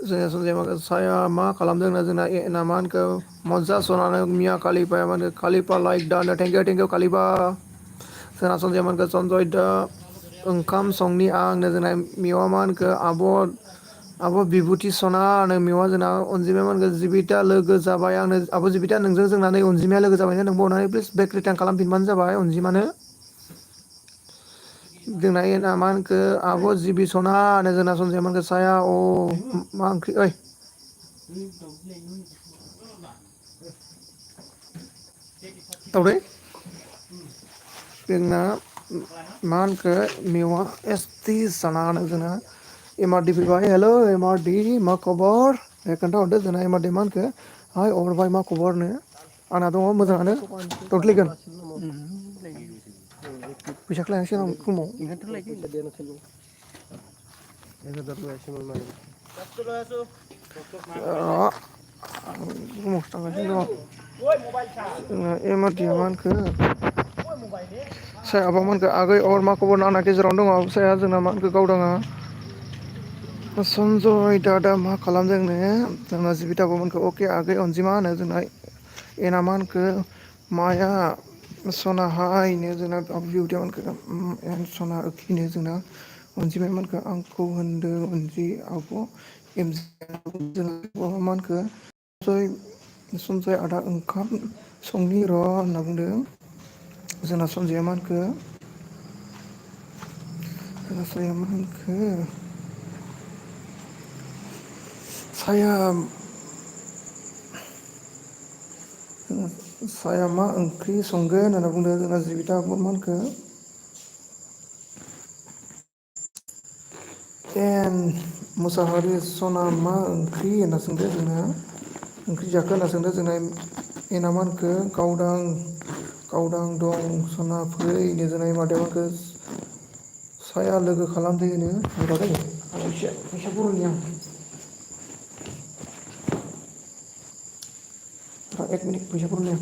जोंना सनजया माखो साया मा खालामदों होनना जोंना ना मा होनखो मजा सनानो मिया कालिफाया मा होनो कालिफा लाइक दा थेंकिउ कालिफा जोंना सनजय मोनखो सनजय दा ओंखाम संनि आंनो जोंना मेवा मा होनखो आब' बिबुति सना होनो मेवा जोंना अनजिमाया मा होनखो जिबिता लोगो जाबाय आंनो आब' जिबिता नोंजों जोंना नै अनजिमाया लोगो जाबाय नोंबो अननानै प्लिज बेक रिटार्न खालामफिनबानो जाबाय अनजिमानो जोंना एना मा होनखो आब' जिबि सना होनो जोंना सनजया मोनखो साया मा ओंख्रि ओइ दावदै जोंना मा होनखो मेवा एसटि जाना होनो जोंना एमारडि फैबाय हेल' एमारडि मा खबर दे खोन्थाहरदो जोंना एमारडि मा होनखो हाय अरबाय मा खबरनो आंना दङ मोजाङानो टटलेगोन फैसाखौ लायनोसै आं रुमाव रुमावसो थांगासिनो दङ एमारडिया मा होनखो साया आब'मोनखो आगै अर मा खबर आंना गेजेरावनो दङ साया जोंना मा होनखो गावदाङा सनजय दादा मा खालामदोंनो जोंना जिबिता आब'मोनखो अके आगै अनजिमा होनो जोंना एना मा होनखो माया सना हायनो जोंना बिउटिया मोनखो एन सना ओखिनो जोंना अनजिमाया मोनखो आंखौ होनदों अनजि आब' मा होनखो सनजय आदा ओंखाम संनि र' होनना बुंदों जोंना सनजया मा होनखो साया मा होनखो साया मा ओंख्रि संगोन होनना बुंदों जोंना जिबिता आब' मा होनखो एन मुसाहारि सना मा ओंख्रि होनना सोंदो जोंना ओंख्रि जाखो होनना सोंदों जोंना एना मा होनखो गावदां दं सना फैनो जोंना मादैया मोनखो साया लोगो खालामदो होनो दै फैसा बर'नि आं एक मिनिट फैसा बर'नि आं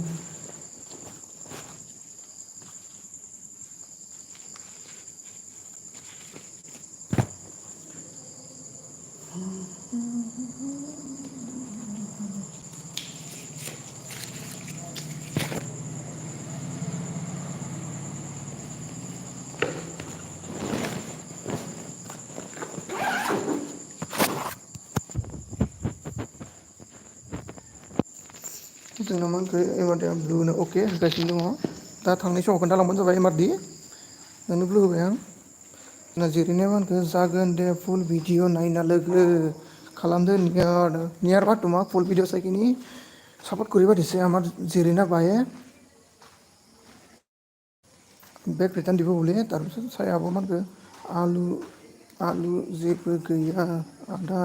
जोंना मा होनखो एमारडिया ब्लुनो अके होगासिनो दङ दा थांनाय समाव खोन्थालांबानो जाबाय एमारडि नोंनो ब्लु होबाय आं जोंना जिरिनाया मा होनखो जागोन दे फुल भिडिअ नायना लोगो खालामदो नियार बा तुमा फुल भिडिअ চাইকিনি সাপোর্ট করিবা দিছে আমার জেরিনা বায়ে बेक रिटार्न দিব বুলি তাৰপিছত চাই আব मानखो आलु जेबो गैया आदा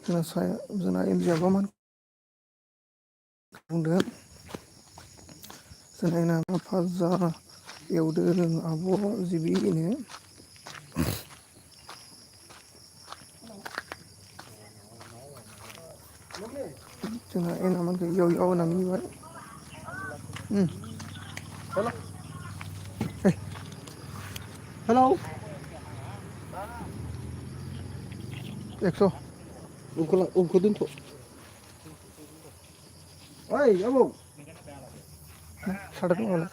नोंसालायनो जोंना एमजे आब'आ मा बुंदों जोंना फाजा एवदों आब' जिबिनो जोंना एना मानखो इयाव होनना मिनिबाय हेल' हेलौ 100 उमखौ दोनथ' ओइ आबौ सादों मालाय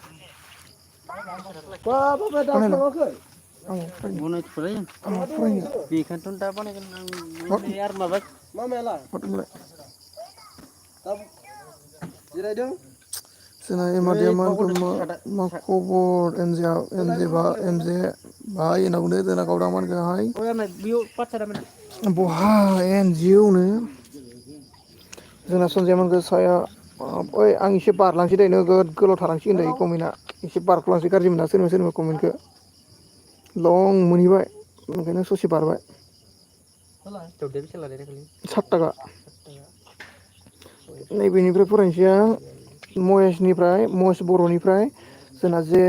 बा दासो बानायला माबाखै आं फरायनो बनायथ'लाय आं फरायनो बेखायनोथ' दा बानायगोन आं हर नै आरो माबा मामायालाय हरदोंमोनलाय दा जिरायदों जोंना ओइ एमादेया मानखौ बावगारदों मा खबर एमजे भाइ होनना बुंदो जोंना गावदां मानखौहाय ओइ आंना बेयाव पाठसाला बहा एनजिअनो जोंना सनजयमोनखौ साया ओइ आं एसे बारलांसै दे नोगोद गोलाव थालांसिगोन दायो कमेन्टआ एसे बारख'लांसै गाज्रि मोना सोरबा सोरबा कमेन्टखौ लं मोनहैबाय ओंखायनो ससे बारबाय सात थाखा नैबेनिफ्राय फरायनोसै आं महेश बर'निफ्राय जोंना जे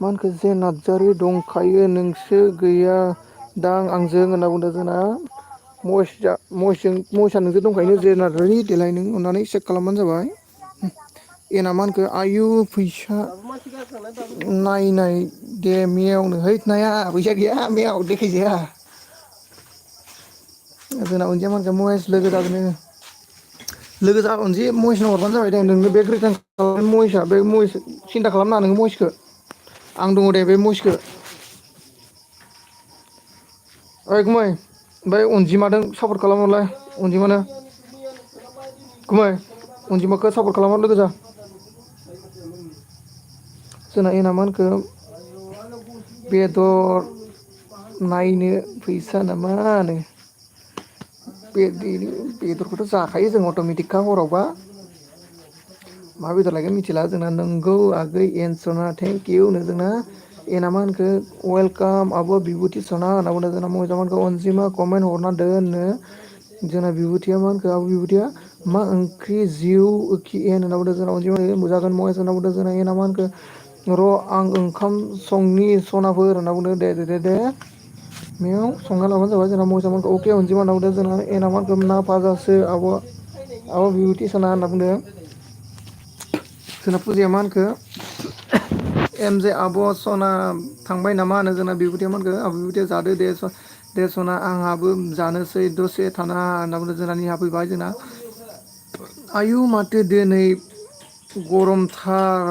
मा होनखो जे नार्जारि दंखायो नोंसो गैया दां आंजों होनना बुंदों जोंना महेसआ नोंजों दंखायो जे नार्जारि देलाय नों अननानै चेक खालामबानो जाबाय एना मा होनखो आयु फैसा दाबो मानसि गारखांना दाबो नायनाय दे मेवनो हैद नाया फैसा गैया मेव देखायजाया जोंना अनजिया मानखौ महेस लोगो जागोन लोगो जा अनजि महेसनो हरबानो जाबाय दे नोंनो बेग रिटार्न खालाम महेसआ बे महेस सिन्था खालामनाङा नोङो महेसखौ आं दङ दे बे महेसखौ ओइ गुमै ओमफ्राय अनजिमाजों सापर्ट खालामहरलाय अनजिमानो गुमै अनजिमाखौ सापर्ट खालामहर लोगो जा जोंना एना मा होनखो बेदर नायनो फैसा नामानो बेदरखौथ' जाखायो जों अट'मेटिकखा हरावबा मा बेदर लायगोन मिथिला जोंना नोंगौ आगै एन्सना थेंक इउ नो जोंना एना मा होनखो वेलकाम आब' बिबुथि सना होनना बुंदों जोंना मोजांखौ अनजिमा कमेन्ट हरना दोननो जोंना बिबुथिया मा होनखो आब' बिबुथिया मा ओंख्रि जिउ एन होनना बुंदों जोंना अनजिमा जागोन महेस होनना बुंदों जोंना एना मा होनखो र' आं ओंखाम संनि सनाफोर होनना बुंदों दे मेव संना लाबानो जाबाय जोंना मोजांमोनखौ अके अनजिमा होनना बुंदों जोंना एना मा होनखो ना फाजासो आब' बिबुथि सना होनना बुंदों जोंना फुजाया मा होनखो एम जे आब' सना थांबाय नामा होनो जोंना बिबुथिया मा होनखो आब' बिबुथिया जादो दे सना आंहाबो जानोसै दसे थाना होनना बुंदों जोंना निहा फैबाय जोंना आयु माथो दिनै गरमथार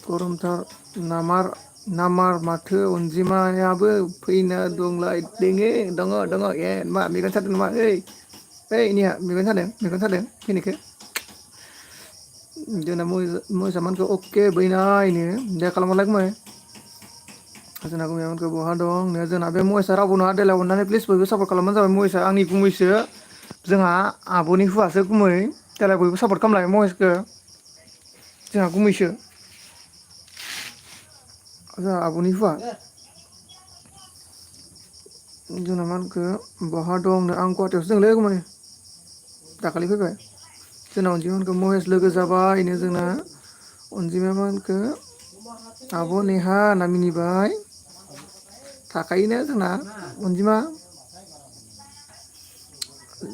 गरमथार नामार माथो अनजिमायाबो फैना दङ ए मा मेगन सादों नामा ओइ निहा मेगन सादों फैनायखो जोंना मोजामानखौ अके बैनायनो दे खालामहरलाय गुमै जोंना गुमैया बहा दं जोंना बे महेसआ रावबो नङा देलाय अननानै प्लिज बयबो सापर्ट खालामबानो जाबाय महेसआ आंनि गुमैसो जोंहा आब'नि हौवासो गुमै देलाय बयबो सापर्ट खालामलाय महेसखौ जोंहा गुमैसो जोंहा आब'नि हुवा जोंना मा होनखो बहा दं आं गुवाहाटियावसो दंलै गुमै दाखालि फैबाय जोंना अनजिमाखौ महेस लोगो जाबायनो जोंना अनजिमाया मा होनखो आब' नेहा होनना मिनिबाय थाखायोनो जोंना अनजिमा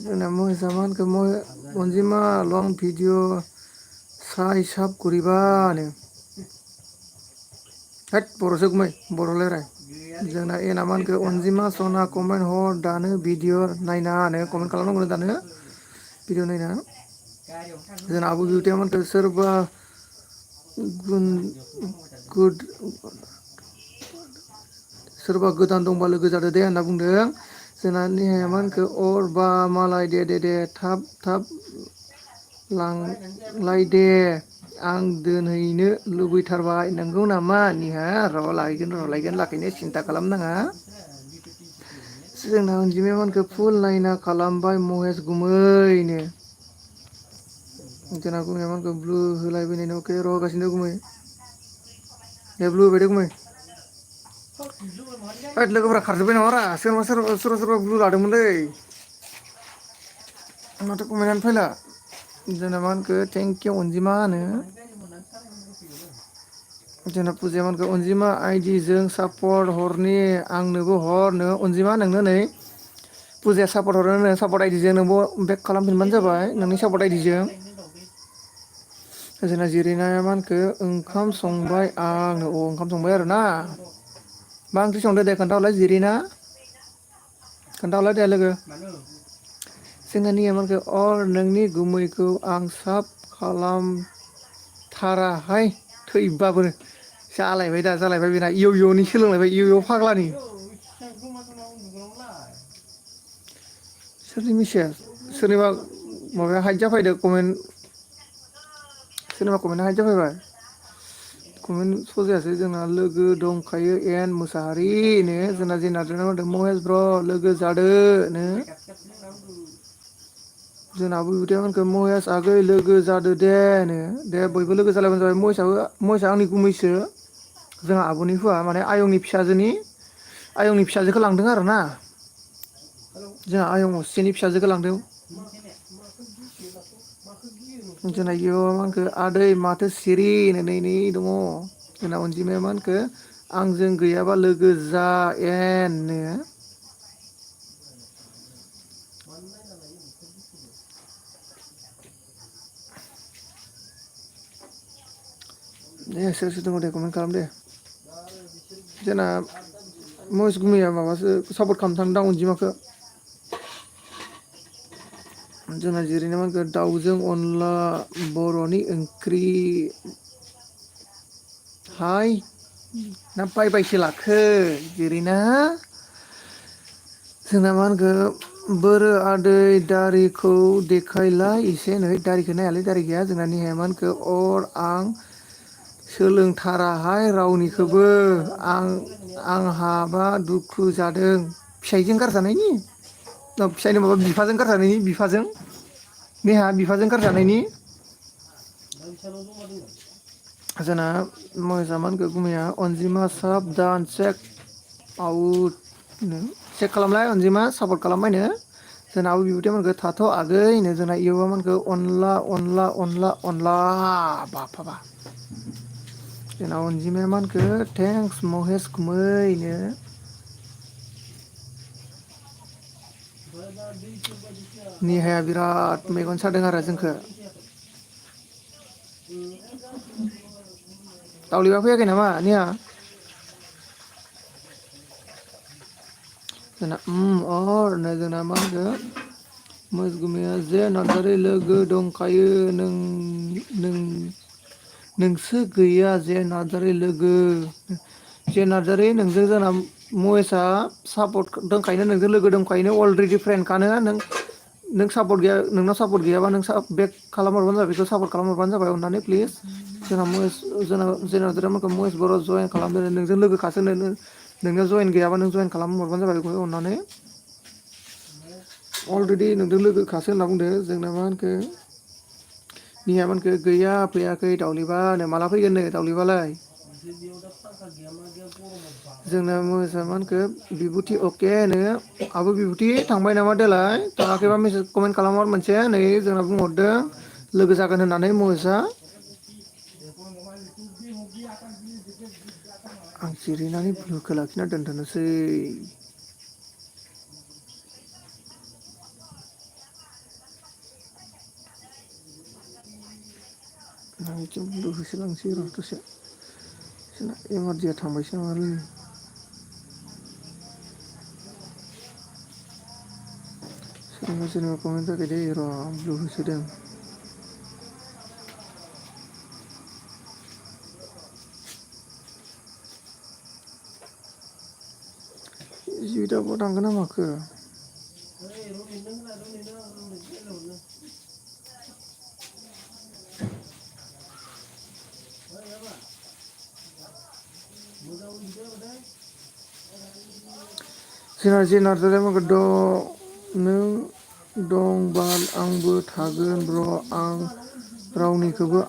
जोंना महेसआ मा होनखो अनजिमा लं भिडिअ साइ साब गरिबानो होद बर'सो गुमै बर' रायलाय जोंना एना मा होनखो अनजिमा सना कमेन्ट हर दानो भिडिअ नायना होनो कमेन्ट खालामनांगौ दानो भिडिअ नायना जोंना आब' बिबुथिया मा होनखो सोरबा सोरबा गोदान दंबा लोगो जादो दे होनना बुंदों जोंना नेहाया मा होनखो अर बा मालाय दे थाब लांलाय दे आं दोनहैनो लुबैथारबाय नोंगौ नामा निहा र' लायगोन लाखैनो सिन्था खालामनाङा जोंना अनजिमाया मा होनखो फुल नायना खालामबाय महेस गुमैनो जोंना गुमैया मा होनखो ब्लु होलायबायनो अके र' होगासिनो गुमै दे ब्लु होबाय दे गुमै होद लोगोफोरा खारजोब्बाय नामारा सोरबा ब्लु लादोंमोनलै माथो कमेन्टआनो फैला जोंना मा होनखो थेंकिउ अनजिमा होनो जोंना फुजाया मा होनखो अनजिमा आइडिजों सापर्ट हरनि आंनोबो हरनो अनजिमा नोंनो नै फुजाया सापर्ट हरो सापर्ट आइदिजों नोंबो बेक खालामफिनबानो जाबाय नोंनि सापर्ट आइदिजों जोंना जिरिनाया मा होनखो ओंखाम संबाय आंनो ओंखाम संबाय आरोना मा ओंख्रि संदो दे खोन्थाहरलाय जिरिना खोन्थाहरलाय दे लोगो मानो जोंहानि एमानखो नोंनि गुमैखौ आं साब खालामथाराहाय थैबाबो जालायबाय दा जालायबाय बेना इय इयनि सोलोंलायबाय इय इय फाग्लानि सोरनि मिसेस सोरनिबा माबाया हाइद जाफैदो कमेन्ट सोरनिबा कमेन्टआ हाइद जाफैबाय कमेन्ट सजायासै जोंना लोगो दंखायो एन मोसाहारिनो जोंना जेनारदेना होनदों महेस ब्र लोगो जादो नो जोंना आब' बिबुथिया मोनखो महेस आगै लोगो जादो दे नो दे बयबो लोगो जालायबानो जाबाय महेसआ आंनि गुमैसो जोंहा आब'नि हुवा माने आयंनि आयंनि फिसाजोखौ लांदों आरो ना जोंहा आयं असेनि फिसाजोखौ लांदों जोंना इयाव मा होनखो आदै माथो सिरि नै दङ जोंना अनजिमाया मा होनखो आंजों गैयाबा लोगो जा एन नो दे सोर सोर दङ दे कमेन्ट खालाम दे जोंना महेस गुमैया माबासो सापर्ट खालामनो थांदों दां अनजिमाखौ जोंना जिरिना मा होनखो दाउजों अनला बर'नि ओंख्रि हाय ना बायबायसो लाखो जिरिना जोंना मा होनखो बोरो आदै दारिखौ देखायलाय एसे नै दारिखौ नायालै दारि गैया जोंना नेहाया मा होनखो आं सोलोंथाराहाय रावनिखौबो आंहाबा दुखु जादों फिसाइजों गारजानायनि फिसाइनि माबा बिफाजों गारजानायनि बिफाजों नेहा बिफाजों गारजानायनि जोंना महेसा मा होनखो गुमैया अनजिमा साबदान चेक आउट चेक खालामलाय अनजिमा सापर्ट खालामबायनो जोंना आब' बिबुथैमोनखो थाथ' आगैनो जोंना इउबा मोनखो अनला अनला अनला अनला बाफाबा जोंना अनजिमाया मा होनखो थेंक्स महेस गुमैनो नेहाया बिराद मेगन सादों आरो जोंखौ दावलिबा फैयाखै नामा नेहा जोंना जोंना मा होनखो महेस गुमैया जे नार्जारि लोगो दंखायो नोंसो गैया जे नार्जारि लोगो जे नार्जारि नोंजों जोंना महेसआ सापर्ट दंखायोनो नोंजों लोगो दंखायोनो अलरेडि फ्रेन्डखानो नों सापर्ट गैया नोंनाव सापर्ट गैयाबा नों बेक खालामहरबानो जाबाय बेखौ सापर्ट खालामहरबानो जाबाय अननानै प्लिज जोंना नार्जारिया महेस बर' जयेन खालामदों नोंजों लोगोखासो नोंनियाव जयेन गैयाबा नों जयेन खालामहरबानो जाबाय बेखौ अननानै अलरेडि नोंजों लोगोखासो होनना बुंदो जोंना मा होनखो नेहाया मा होनखो गैया फैयाखै दावलिबानो माला फैगोननो दावलिबालाय जोंना महेसआ मा होनखो बिबुथि अकेनो आब' बिबुथि थांबाय नामा देलाय थाङाखैबा मेसेज कमेन्ट खालामहर मोनसे नै जोंना बुंहरदों लोगो जागोन होननानै महेसआ आं जिरिनानै ब्लुखौ लाखिना दोनथ'नोसै आं बिथिं ब्लु होसोलांसै र' दसे जोंना एमारजिया थांबायसो नामालै सोरनिबा कमेन्ट फैयाखै दे र' ब्लु होसोदों जिबिताबो थांगोन ना माखो जोंना जे नार्जारिया मा दं नों दंबा आंबो थागोन ब्र' आं रावनिखौबो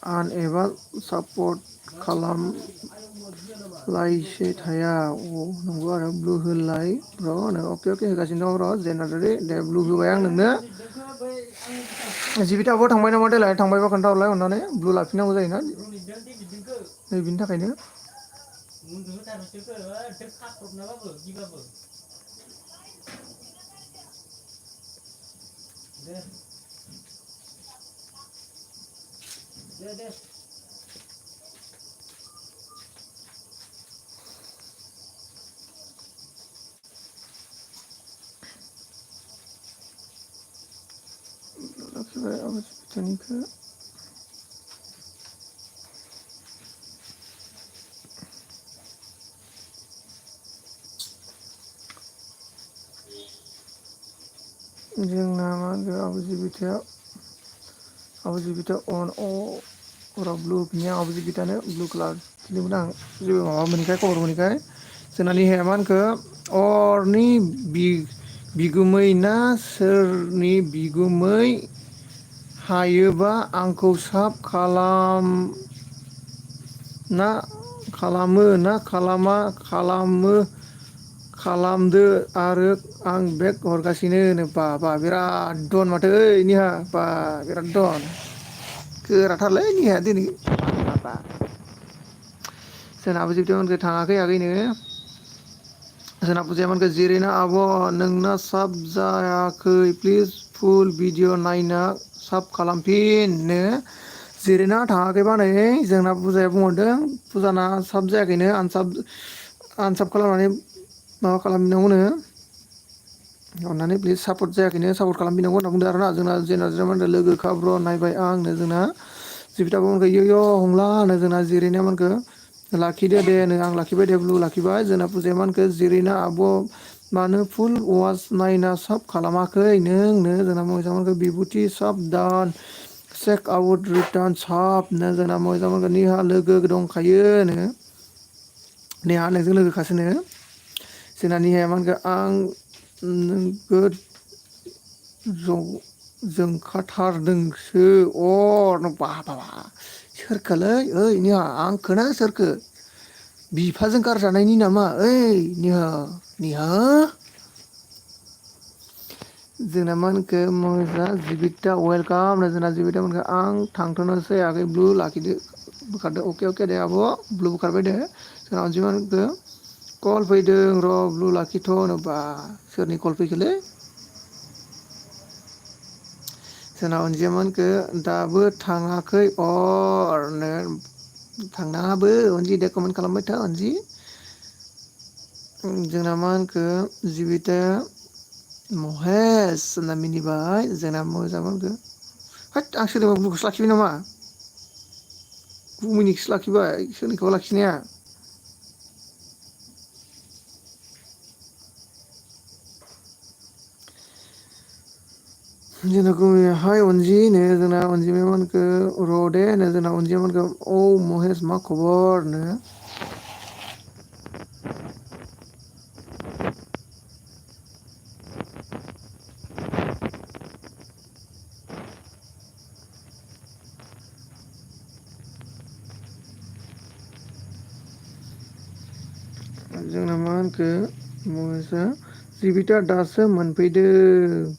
आन एबा सापर्ट खालामलायसो थाया नंगौ आरो ब्लु होलाय र' अके होगासिनो दं र' जे नार्जारि दे ब्लु होबाय आं नोंनो जिबिताबो थांबाय नामा देलाय थांबायबा खोन्थाहरलाय अननानै ब्लु लाफिननांगौ जायोना नै बिनि थाखायनो जोंनिखौ जोंना मा होनगो आबुजिबिथा अन अ ब्लु बिनिया आबुजिबिथानो ब्लु कालार फिलिममोन आं जेबो माबा मोनैखाय खबर मोनैखाय जोंनानि मा होनखो अरनि बिगुमै ना सोरनि बिगुमै हायोबा आंखौ साब ना खालामो खालामदो आरो आं बेक हरगासिनो बा बिराद दन माथो ओइ निहा बा बिराद दन गोराथारलै निहा दिनै बा जोंना आबुजिबिथामोनखो थाङाखै आगैनो जोंना फुजायामोनखो जिरिना आब' नोंना साब जायाखै प्लिज फुल भिडिअ नायना साब खालामफिननो जिरिना थाङाखैबा नै जोंना फुजाया बुंहरदों फुजाना साब जायाखैनो आनसाब खालामनानै माबा खालामफिननांगौनो अननानै प्लिज सापर्ट जायाखैनो सापर्ट खालामफिननांगौ होनना बुंदों आरोना जोंना जेनेरेल लोगो खाब्र नायबाय आंनो जोंना जिबिथाखौ इयो हंला होनो जोंना जिरिनायमोनखो लाखिदो दे नो आं लाखिबाय दे ब्लु लाखिबाय जोंना फुजाया मानखो जिरिना आब' मानो फुल वास नायना साब खालामाखै नोंनो जोंना मोजांमोनखो बिबुथि साब दान चेक आउट रिटार्न साबनो जोंना मोजांमोनखो निहा लोगो दंखायोनो नेहा नोंजों लोगोखासोनो जोंना निहाया मा होनखो आं नोगोद जोंखाथारदोंसो बा सोरखोलै ओइ निहा आंखोना सोरखो बिफाजों गारजानायनि नामा ओइ निहा जोंना मा होनखो मोजा जिबिता वेलकाम जोंना जिबिता मोनखो आं थांथ'नोसै आगै ब्लु लाखिदो बोखारदो अके दे आब' ब्लु बोखारबाय दे जोंना अनजिमाखो कल फैदों र' ब्लु लाखिथ' होनोबा सोरनि कल फैखोलै जोंना अनजिमामोनखो दाबो थाङाखै नो थांनाङाबो अनजि दे कमेन्ट खालामबाय था अनजि जोंना मा होनखो जिबिताया महेस होनना मिनिबाय जोंना मोजां मोनखो होद आं सोरनिबा ब्लुखौसो लाखिबाय नामा गुमैनिखौसो लाखिबाय सोरनिखौबा लाखिनाया जोंना गुमैयाहाय अनजि नो जोंना अनजिमामोनखो र' दे नो जोंना अनजिमामोनखो औ महेस मा खबर नो जोंना मा होनखो महेसआ जिबिता दासो मोनफैदों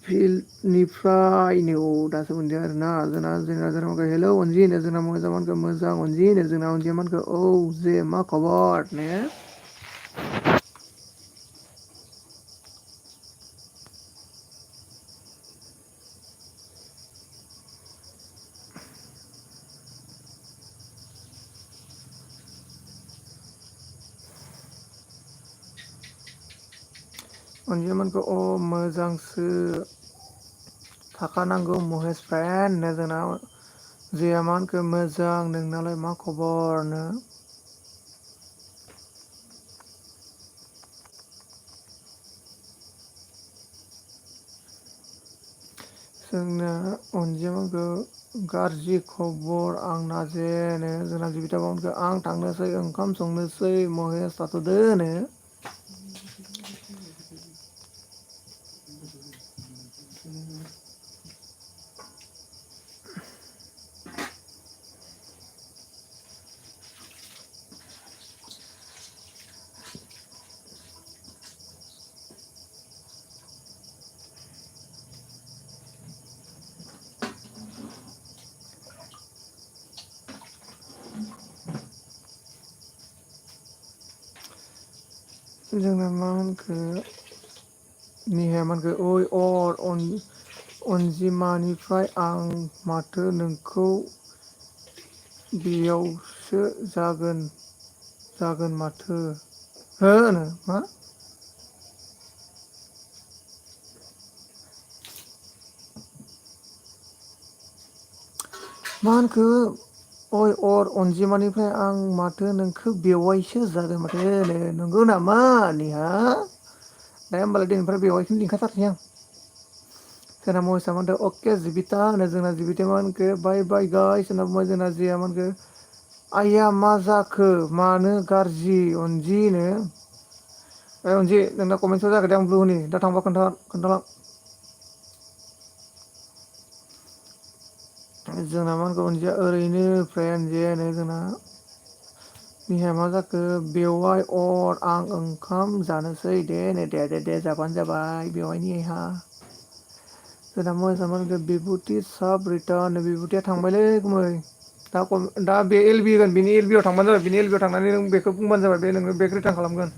फिल्डनिफ्रायनो दासो मोनदों आरोना जोंना हेलौ अनजि होनो जोंना मोजां अनजि होनो जोंना अनजिमाखौ औ जे मा खबर ने अनजिमाखौ मोजांसो थाखानांगौ महेस फ्रेन्ड नो जोंना जया मा होनखो मोजां नोंनालाय मा खबरनो जोंना अनजिमाखौ गाज्रि खबर आंना जेनो जोंना जिबिता बावनखौ आं थांनोसै ओंखाम संनोसै महेस थाथ'दो नो जोंना मा होनखो निहाया मा होनखो अनजिमानिफ्राय आं माथो नोंखौ बेयावसो जागोन माथो मा मा होनखो अय अर अनजिमानिफ्राय आं माथो नोंखौ बेवाइसो जादों माथो नंगौ नामा निहा दे होमबालाय दिनैनिफ्राय बेवाइखौनो लिंखाथारसै आं जोंना महेसा मा होनदों अके जिबिता होनो जोंना जिबिता मा होनखो बाय बाय गाइस होनना बुंबाय जोंना जिया मा होनखो आइया मा जाखो मानो गाज्रि अनजिनो अनजि नोंना कमेन्टसआव जायाखै दे आं ब्लु होनि दा थांबा खोन्थालां जोंना मा होनखो अनजिया ओरैनो फ्रेन्ड जेनो जोंना निहाया मा जाखो बेवाइ अर आं ओंखाम जानोसै दे नो दे जाबानो जाबाय बेवाइनि हा जोंना मोजां मा होनखो बिबुति साब रिटार्न बिबुतिया थांबायलै गुमै दा बे एल बि होगोन बिनि एल बि आव थांबानो जाबाय बिनि एल बि आव थांनानै नों बेखौ बुंबानो जाबाय बे नोंनो बेग रिटार्न खालामगोन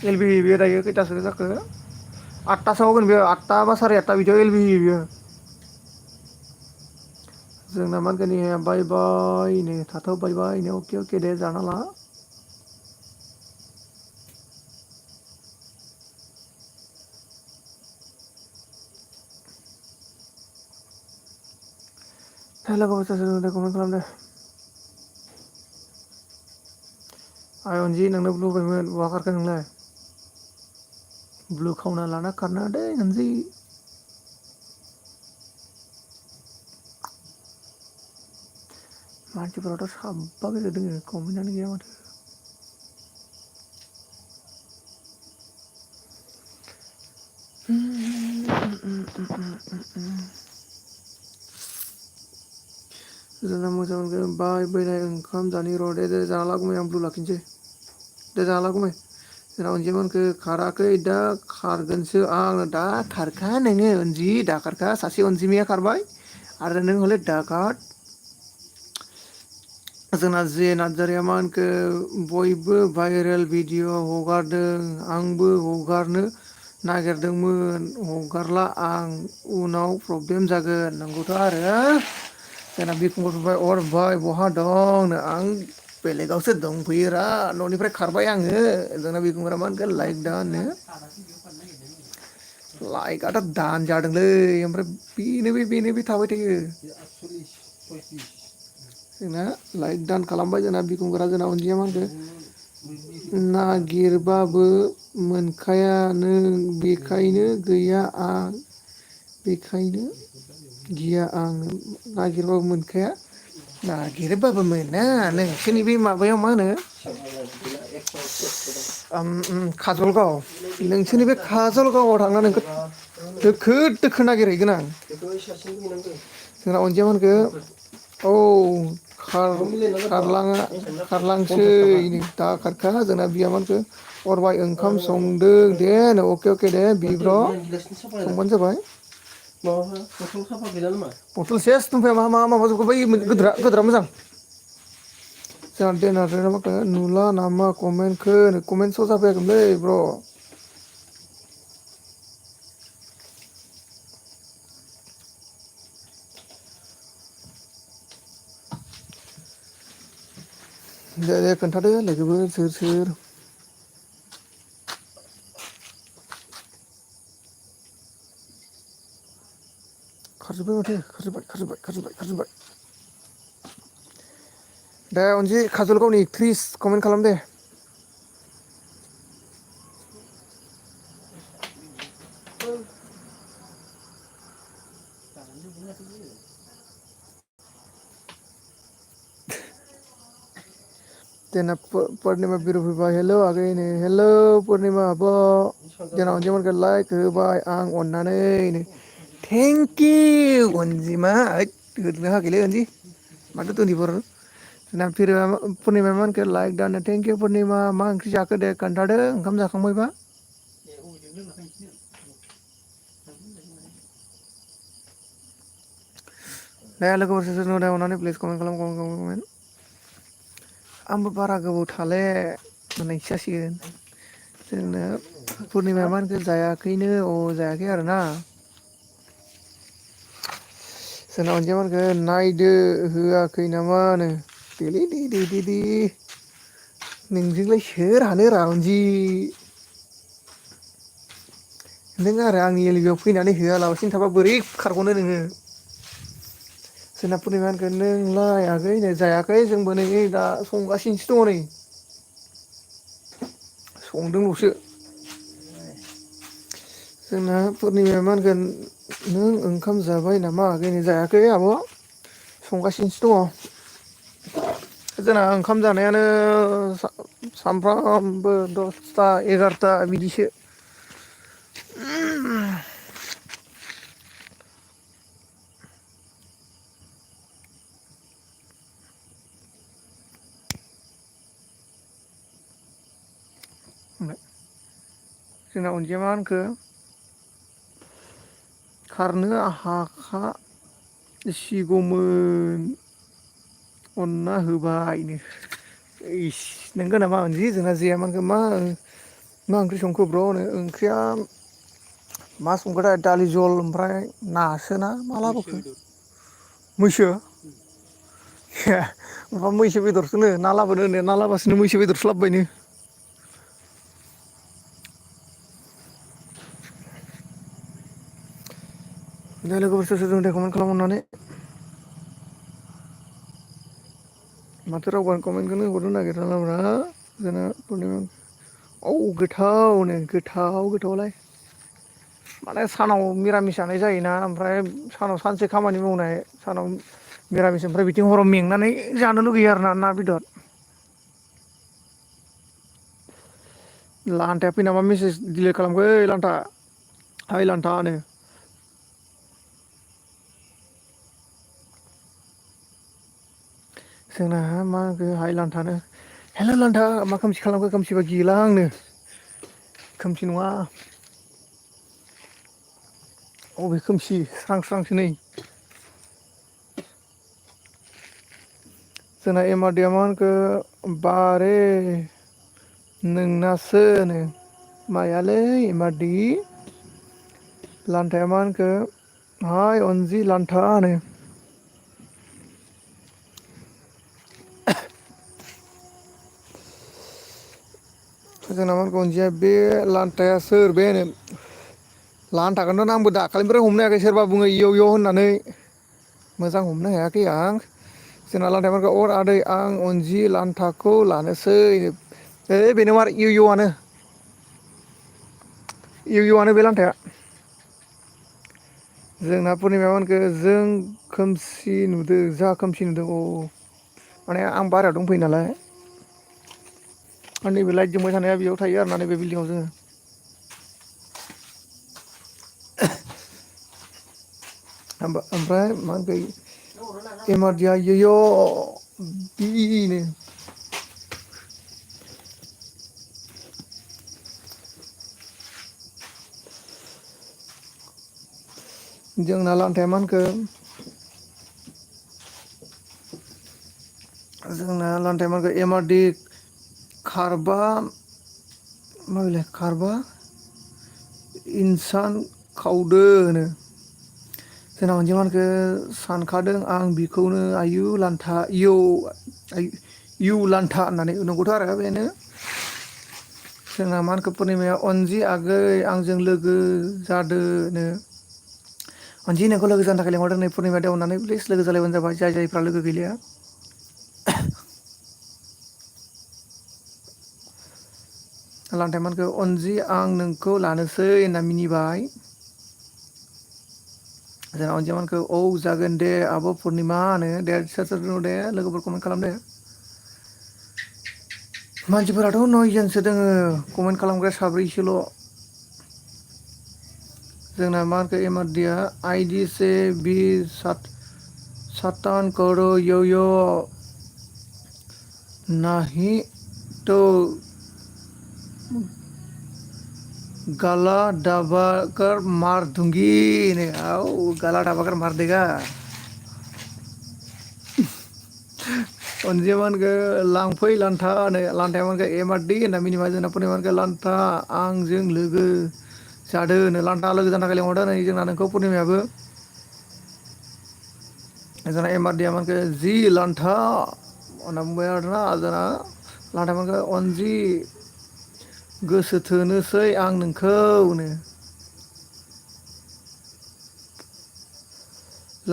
एल बि बेयो दायो खैथासो जाखो आठथासोआव होगोन बेयो आठथा बा साराय आठथा बिदियाव एल बि होयो बियो जोंना मा होनखो निहाया बाय बाय नो थाथ'बाय बाय नो अके अके दे जाना ला लोगोफोर सोर सोर दे कमेन्ट खालाम दे आइ अनजि नोंनो ब्लु होबायमोन बहा खारखो नोंलाय ब्लु खावना लाना खारनाङा दै अनजि मानसिफोराथ' साबा गोजा दोङो कमेन्टआनो गैया माथो जोंना मोजां मोनगोन बाय बैनाय ओंखाम जानि र' दे जाना ला गुमै आं ब्लु लाखिनोसै दे जाना ला गुमै जोंना अनजिमाखौ खाराखै दा खारगोनसो आं दा खारखा नोङो अनजि दा खारखा सासे अनजिमाया खारबाय आरो नों हले दाखार जोंना जे नार्जारिया मा होनखो बयबो भाइरेल भिडिअ हगारदों आंबो हगारनो नागिरदोंमोन हगारला आं उनाव प्रब्लेम जागोन नंगौथ' आरो जोंना बिखुंगार बुंबाय अरबाय बहा दं आं बेलेगावसो दंफैयोरा न'निफ्राय खारबाय आङो जोंना बिखुंगारा मा होनखो लाइक दा होनो लाइकआथ' दान जादोंलै ओमफ्राय बेनो बे थाबाय थायो जोंना लाइक दान खालामबाय जोंना बिखुंगारा जोंना अनजिया मा होनखो नागिरबाबो मोनखाया नों बेखायनो गैया आं बेखायनो गिया आं नागिरबाबो मोनखाया नागिरबाबो मोना नोंसोरनि बे माबायाव मा होनो काजलगाव नोंसोरनि बे काजलगावआव थांना नोंखौ दोखो दोखो नागिरहैगोन आं जोंना अनजिया मा होनखो औ खारलांसै दा खारखा जोंना बिया मा होनखो अरबाय ओंखाम संदों दे अके अके दे बिब्र' संबानो जाबाय बथल सेस दंखाया मा माबाजोबखो बै गोदोरा मोजां जोंहा दे नार्जारिया मा नुला नामा कमेन्टखौ कमेन्ट स' जाफैयाखैलै ब्र' दे खोन्थादो लोगोफोर सोर सोर खारजोब्बाय माथो खारजोब्बाय दे अनजि काजलगावनि एक्ट्रिस कमेन्ट खालाम दे जोंना पुर्निमा बिर फैबाय हेल' आगैनो हेल' पुर्निमा आब' जोंना अनजिमा मोनखो लाइक होबाय आं अननानै थेंकिउ अनजिमा होदनो हाखैलै अनजि माथो 24 जोंना पुर्निमा मा होनखो लाइक दानो थेंकिउ पुर्निमा मा ओंख्रि जाखो दे खोन्थादो ओंखाम जाखांबायबा दे लोगोफोर सोर सोर दे अननानै प्लिज कमेन्ट खालाम आंबो बारा गोबाव थाले होननायसो जासिगोन जोंना पुर्निमाया मा होनखो जायाखैनो जायाखै आरोना जोंना अनजिमा मा होनखो नायदो होआखै नामानो दे नोंजोंलाय सोर हानोरा अनजि नों आरो आंनि एलबियाव फैनानै होआलाबसिनो थाबा बोरै खारग'नो नोङो जोंना पुर्निमा होनखो नोंलाय आगै नै जायाखै जोंबो नै दा संगासिनोसो दङ नै संदोंल'सो जोंना पुर्निमाया मा होनगोन नों ओंखाम जाबाय नामा आगै जायाखै आब' संगासिनोसो दङ जोंना ओंखाम जानायानो सामफ्रामबो 10ता 11ता बिदिसो जोंना अनजिया मा होनखो खारनो हाखासिगौमोन अनना होबायनो इस नोंगौ नामा अनजि जोंना जाया मानोखो मा ओंख्रि संखो ब्र' नो ओंख्रिया मा संखोथाय दालि जहल ओमफ्राय नासोना मा मैसो लाबोखो बेदर मैसो माबा मैसो बेदरसोनो ना लाबोनो होननाया ना लाबोआसैनो मैसो बेदरसो लाबोबायनो दे लोगोफोर सोर सोर दं दे कमेन्ट खालाम अननानै माथो रावबोआनो कमेन्टखौनो हरनो नागिरलाब्रा जोंना पुर्निमा औ गोथावनो गोथावलाय माने सानाव मिरामिस जानाय जायोना ओमफ्राय सानाव सानसे खामानि मावनाय सानाव मिरामिस ओमफ्राय बिथिं हराव मेंनानै जानो लुगैयो आरोना ना बेदर लान्थाया फैनाबा मेसेज दिलेट खालामखो ओइ लान्था ओइ लान्था नो जोंना मा होनखो हाइ लान्थानो हेल' लान्था मा खोमसि खालामखो खोमसिबा गिलांनो खोमसि नङा अबे खोमसि स्रां स्रांसो नै जोंना एमारडिया मा होनखो बारे नोंनासो नो मायालै मारदि लान्थाया मा होनखो हाय अनजि लान्था नो जोंना मा होनखो अनजिया बे लान्थाया सोर बे नो लानथाखौथ' आंबो दाखालिनिफ्राय हमनो हायाखै सोरबा बुङो इयव इयव होननानै मोजां हमनो हायाखै आं जोंना लान्थाया अर आदै आं अनजि लान्थाखौ लानोसै ओइ बेनो मार इउ इउ आनो इउ इउ आनो बे लान्थाया जोंना पुर्निमाया मा होनखो जों खोमसि नुदों जा खोमसि नुदों अ माने आं बारायाव दंफैयो नालाय नैबे लाइट जोंबाय थानाया बेयाव थायो आरोना नैबे बिल्डिंआव जोङो ओमफ्राय मा होनखो एमारदिया यय' बिनो जोंना लान्थाया मा होनखो जोंना लान्थाया मा होनखो एमारडि खारबा मा बेलाय खारबा इन्सान खावदो होनो जोंना अनजिया मा होनखो सानखादों आं बिखौनो आयु लान्था इउ लान्था होननानै नंगौथ' आरो बेनो जोंना मा होनखो पुर्निमाया अनजि आगै आंजों लोगो जादोनो अनजि नोंखौ लोगो जानो थाखाय लेंहरदों नै पुर्निमा दे अननानै प्लिज लोगो जालायबानो जाबाय जाय जायफ्रा लोगो गैलाया लान्थाया मा होनखो अनजि आं नोंखौ लानोसै होनना मिनिबाय जोंना अनजिया मा होनखो औ जागोन दे आब' पुर्निमा होनो दे सोर सोर दङ दे लोगोफोर कमेन्ट खालामदो मानसिफोराथ' 9 जोनसो दोङो कमेन्ट खालामग्रा साब्रैसोल' जोंना मा होनखो एमारदिया आइदि से बि सातान करो यो यो नहीं तो गाला दबाकर मार दूंगी ने आओ गाला दबाकर मार देगा अनजिया मा होनखो लांफै लान्था नो लान्थाया मा होनखो एमारडि होनना मिनिबा जोंना पुर्निमा मा होनखो लान्था आंजों लोगो जादो नो लान्था लोगो जानो थाखाय लेंहरदों नै जोंना नोंखौ पुर्निमायाबो जोंना एमारडिया मा होनखो जि लान्था होनना बुंबाय आरोना जोंना लान्थाया मा होनखो अनजि गोसो थोनोसै आं नोंखौनो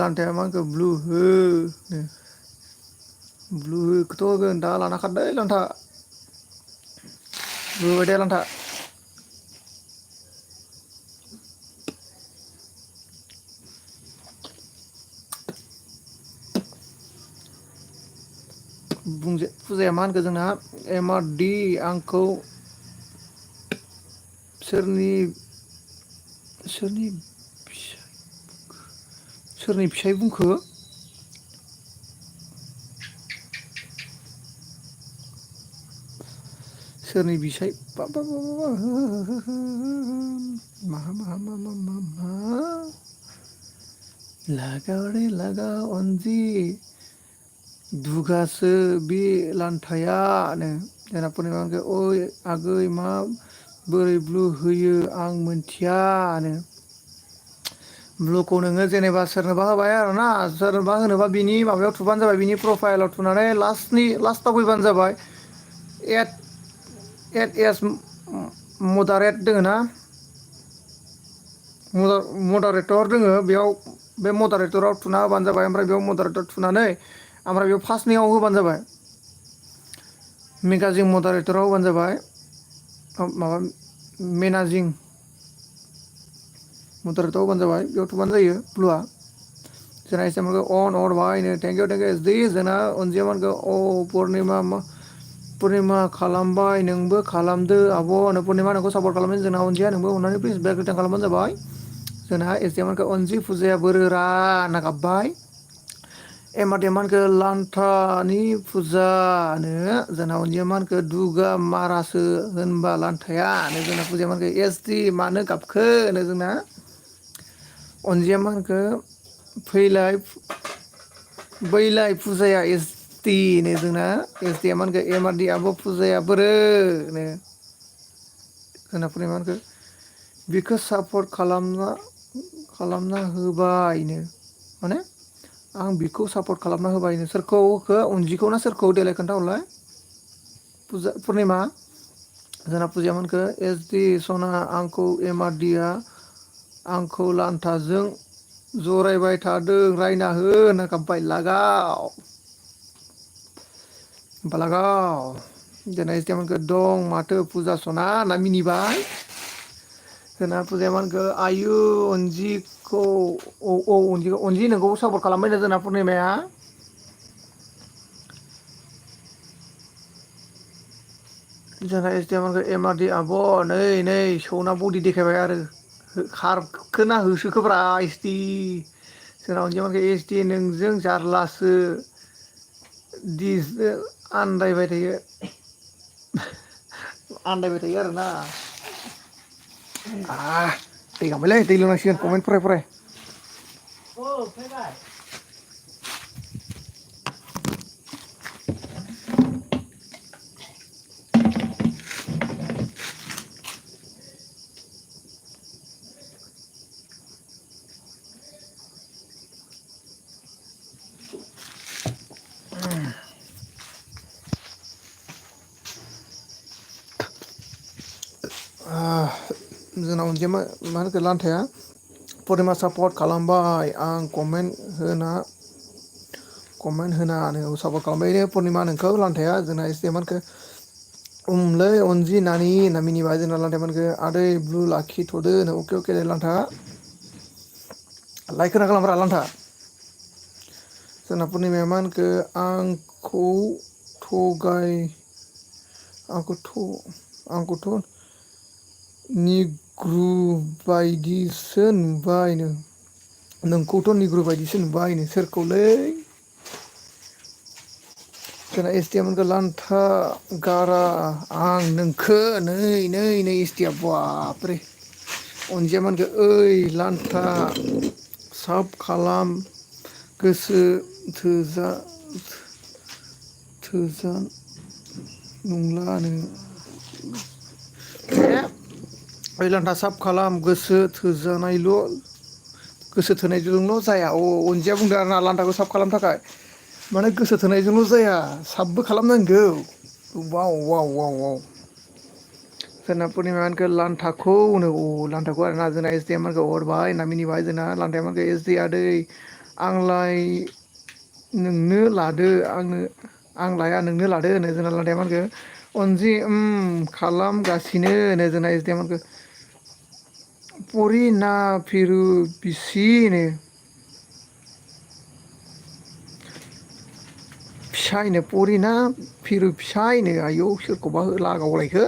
लान्थाया मा होनखो ब्लु हो ब्लुखौथ' होगोन दा लाना खारदै लान्था ब्लु होबाय दे लान्था फुजाया मा होनखो जोंना MRD आंखौ सोरनि फिसाय बुंखो सोरनि बिसाय मा लगाव रे लगाव अनजि दुगासो बे लान्थायानो जोंना पुर्निमा ओइ आगै मा बोरै ब्लु होयो आं मोनथियानो ब्लुखौ नोङो जेनेबा सोरनोबा होबाय आरोना सोरनोबा होनोबा बिनि माबायाव थुबानो जाबाय बिनि प्रफाइलाव थुनानै लास्टाव फैबानो जाबाय एड एस मदारेट दोङो ना मदारेटर दोङो बेयाव बे मदारेटराव थुना होबानो जाबाय ओमफ्राय बेयाव मदारेटर थुनानै ओमफ्राय बेयाव फार्स्टनियाव होबानो जाबाय मेगाजिन मदारेटराव होबानो जाबाय माबा मेनाजिं मदारेटराव होबानो जाबाय बेयाव थुबानो जायो ब्लुआ जोंना एसेमानखौ अन हरबायनो थेंकिउ एसडि जोंना अनजिमाखौ पुर्निमा खालामबाय नोंबो खालामदो आब' पुर्निमा नोंखौ सापर्ट खालामदों जोंना अनजिया नोंबो अननानै प्लिज बेल रिटार्न खालामबानो जाबाय जोंना एसडिएमखौ अनजि फुजाया बोरोरा होनना गाबबाय एमादेमानखौ लान्थानि फुजानो जोंना अनजिमानखौ दुगा मारासो होनबा लान्थाया जोंना फुजायामानखौ एसडि मानो गाबखो होनो जोंना अनजिया मा होनखो फैलाय बैलाय फुजाया एसटि नो जोंना एसडिया मा होनखो एमआरडि आब' फुजाया बोरोनो जोंना पुर्निमा मा होनखो बिखौ सापर्ट खालामना होबायनो माने आं बिखौ सापर्ट खालामना होबायनो सोरखौ होखो अनजिखौ ना सोरखौ देलाय खोन्थाहरलाय पुर्निमा जोंना फुजाया मा होनखो एसडि सना आंखौ एमआरडिआ आंखौ लान्थाजों जरायबाय थादों रायना हो होनना गाबबाय लागाव लागाव जोंना एसडिएमखौ दं माथो फुजा सना होनना मिनिबाय जोंना फुजाया मा होनखो आयु अनजिखौ अनजि नोंखौ सापर्ट खालामबायनो जोंना पुर्निमाया जोंना एसडिएमखौ एमआरडि आब' नै सौना बडि देखायबाय आरो खारखोना होसोखोब्रा एसडि जोंना अनजिमाखौ एसडि नोंजों जारलासो दिसो आन्दायबाय थायो आरोना दै गांबायलै दै लोंनांसिगोन कमेन्ट फराय जोंना अनजिया मा होनखो लान्थाया पुर्निमा सापर्ट खालामबाय आं कमेन्ट होना सापर्ट खालामबाय पुर्निमा नोंखौ लान्थाया जोंना एसडिएम मा होनखो लै अनजि नानि होनना मिनिबाय जोंना लान्थाया मा होनखो आदै ब्लु लाखिथ'दो अके अके लान्था लाइक होना खालामब्रा लान्था जोंना पुर्निमाया मा होनखो आंखौथ' निग्रु बायदिसो नुबायनो नोंखौथ' निग्रु बायदिसो नुबायनो सोरखौलै जोंना एसडिएमखौ लान्था गारा आं नोंखो नै एसडिया बाबरे अनजिया मा होनखो ओइ लान्था साब खालाम गोसो थोजान नंलानो ओइ लान्था साब खालाम गोसो थोनायजोंल' जाया अनजिया बुंदों आरोना लान्थाखौ साब खालामनो थाखाय माने गोसो थोनायजोंल' जाया साबबो खालामनांगौ वाव जोंना पुर्निमा होनखो लान्थाखौ आरोना जोंना एसडिएमखौ हरबाय होनना मिनिबाय जोंना लान्थाया मा होनखो एसडि आदै आंलाय नोंनो लादो आं लाया नोंनो लादो होनो जोंना लादाया मा होनखो अनजि खालामगासिनो होनो जोंना एस डि एम होनखो परि ना फिरु बिसिनो फिसायनो परिना फिरु फिसायनो आयौ सोरखौबा लागावलायखो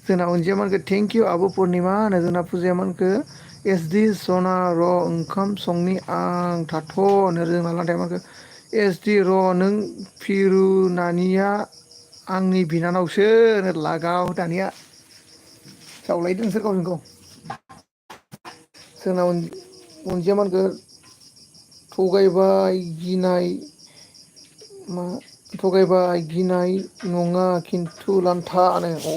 जोंना अनजिया मानखो थेंक इउ आब' पुर्निमा होनो जोंना फुजाया मानखो एस डि सना र' ओंखाम संनि आं थाथ' होनो जोंना लादाया मानखो एस डि र' नों फिरु नानिया आंनि बिनानावसो लागाव दानिया जावलायदों नोंसोर गावजों गाव जोंना अनजिया मानखो थगायबाय गिनाय मा थगायबाय गिनाय नङा खिन्थु लान्थानो औ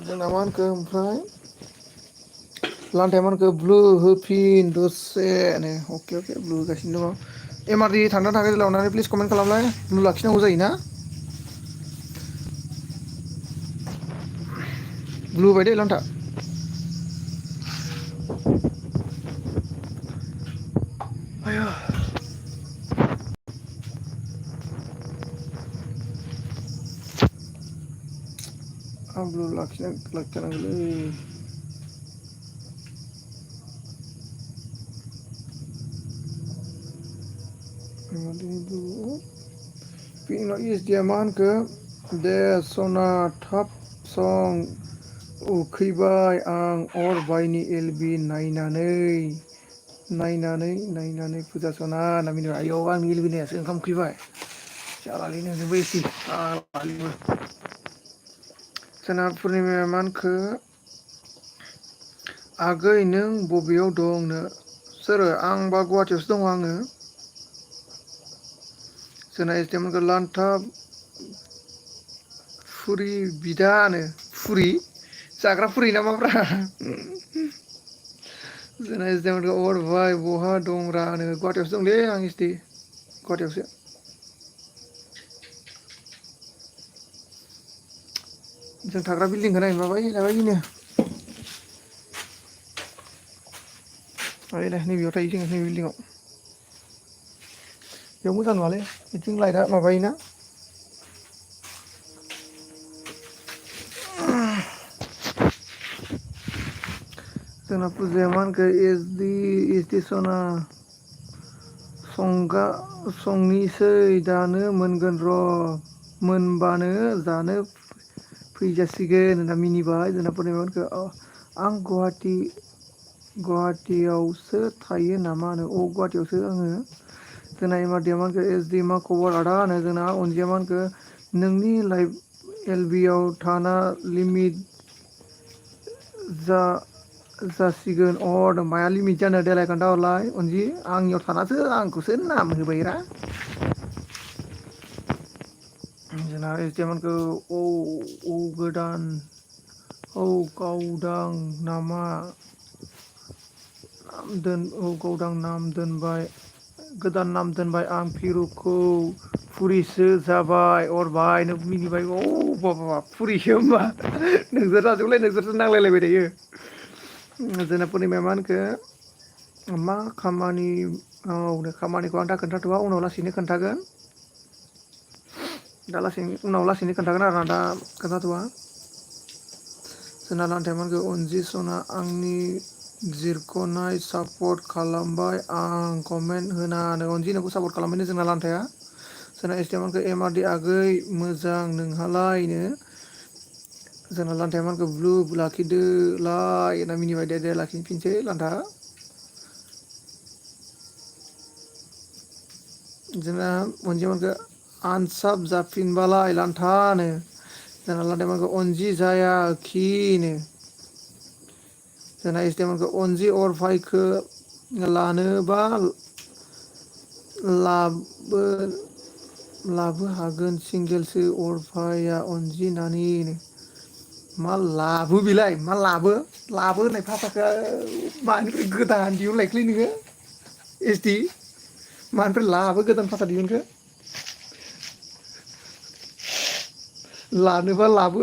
जोंना मा होनखो ओमफ्राय लान्थाया मा होनखो ब्लु होफिन दसेनो अके अके ब्लु होगासिनो दङ एम आर डि थांना थाङाखै जेला अननानै प्लिज कमेन्ट खालामलाय ब्लु लाखिनांगौ जायोना ब्लु होबाय दै लान्था आया आं ब्लु लाखिथारनांगौलै बिनि उनाव एस डि आ मा होनखो दे सना थाब सं उखैबाय आं अर बायनि एल बि नायनानै फुजा सना होनना मिनिबाय आयौ आंनि एल बि नायासो ओंखाम उखैबाय जालालै नोंजोंबो एसे जोंना पुर्निमाया मा होनखो आगै नों बबेयाव दंनो सोरो आंबा गुवाहाटियावसो दङ आङो जोंना एस डि एम मोनखो लान्था फुरि बिदानो फुरि जाग्रा फुरि ना माब्रा जोंना एस डि एम मोनखो अरबाय बहा दंब्रा नो गुवाहाटियावसो दंलै आं एस डि गुवाहाटियावसो जों थाग्रा बिल्डिंखौ नायनो माबायनो ओइ नैबेयाव थायो जोङो नैबे बिल्डिंआव बेयाव मोजां नङालै बिथिं लाइटआ माबायोना जोंना फुजाया मा होनखो एस डि सना संनिसै दानो मोनगोन र' मोनबानो जानो फैजासिगोन होनना मिनिबाय जोंना पुर्निमा मोनखो आं गुवाहाटियावसो थायो नामा होनो अ गुवाहाटियावसो आङो जोंना एम आर डि आ मा होनखो एस डि मा खबर आदा होनो जोंना अनजिया मा होनखो नोंनि लाइफ एल बि आव थाना लिमिट जासिगोन माया लिमिट जानो देलाय खोन्थाहरलाय अनजि आंनियाव थानासो आंखौसो नाम होबायरा जोंना एस डि एम मोनखो औ गोदान औ गावदां नामा गावदां नाम दोनबाय गोदान नाम दोनबाय आं फिरुखौ फुरिसो जाबाय अरबाय नों मिनिबाय बाबा फुरिसो होमबा नोंसोर जाजोबलाय नोंसोरसो नांलायलायबाय थायो जोंना पुर्निमाया मा होनखो मा खामानि खामानिखौ आं दा खोन्थाथ'वा उनाव लासैनो खोन्थागोन उनाव लासैनो खोन्थागोन आरोना दा खोन्थाथ'वा जोंना लान्थाया मा होनखो अनजि सना आंनि जिरख'नाय सापर्ट खालामबाय आं कमेन्ट होनानै अनजि नोंखौ सापर्ट खालामबायनो जोंना लान्थाया जोंना एस डि एम मोनखो एम आर डि आगै मोजां नोंहालायनो जोंना लान्थाया मा होनखो ब्लु लाखिदोलाय होनना मिनिबाय दे लाखिफिनसै लान्था जोंना अनजिया मोनखो आनसाफ जाफिनबालाय लान्थानो जोंना लान्थाया मोनखो अनजि जायाखिनो जोंना एस डि एम मोनखो अनजि अर लानोबा लाबो हागोन सिंगेलसो अरफाया अनजि नानिनो मा लाबो बेलाय मा लाबो होननाय भाषाखौ मानिफ्राय गोदान दिहुनलायखोलै नोङो एस डि मानिफ्राय लाबो गोदान भाषा दिहुनखो लानोबा लाबो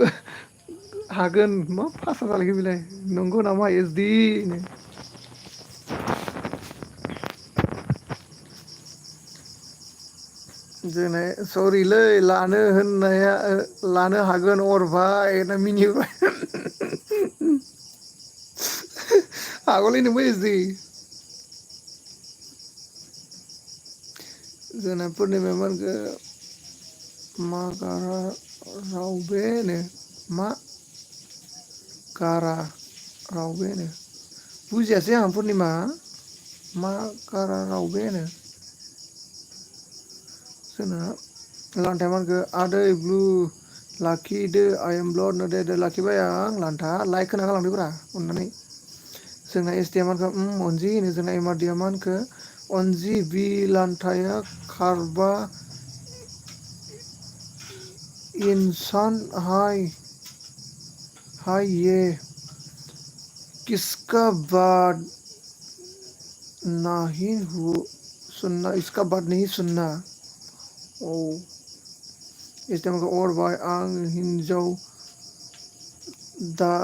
हागोन मा भाषा जालायखो बेलाय नंगौ नामा एस डि नो जोंना सरिलै लानो होननाया लानो हागोन अरभाय ना मिनिबाय आगलै नोंबो एसडि जोंना पुर्निमाया मा होनखो मा गारा राव बेनो मा गारा राव बेनो बुजियासै आं पुर्निमा मा गारा राव बे होनो जोंना लान्थाया मा होनखो आदै ब्लु लाखिदो आइ एम ब्लड नो दे लाखिबाय आं लान्था लाइक होना गालांदोब्रा अननानै जोंना एस डि आ मा होनखो अनजि होनो जोंना एम आर डि आ मा होनखो अनजि बि लान्थाया खारबा इंसान हाय ये किसका बाद नहीं सुनना इसका बाद नहीं सुनना औ इस्तेमाल अरबाय आं हिन्जाव दा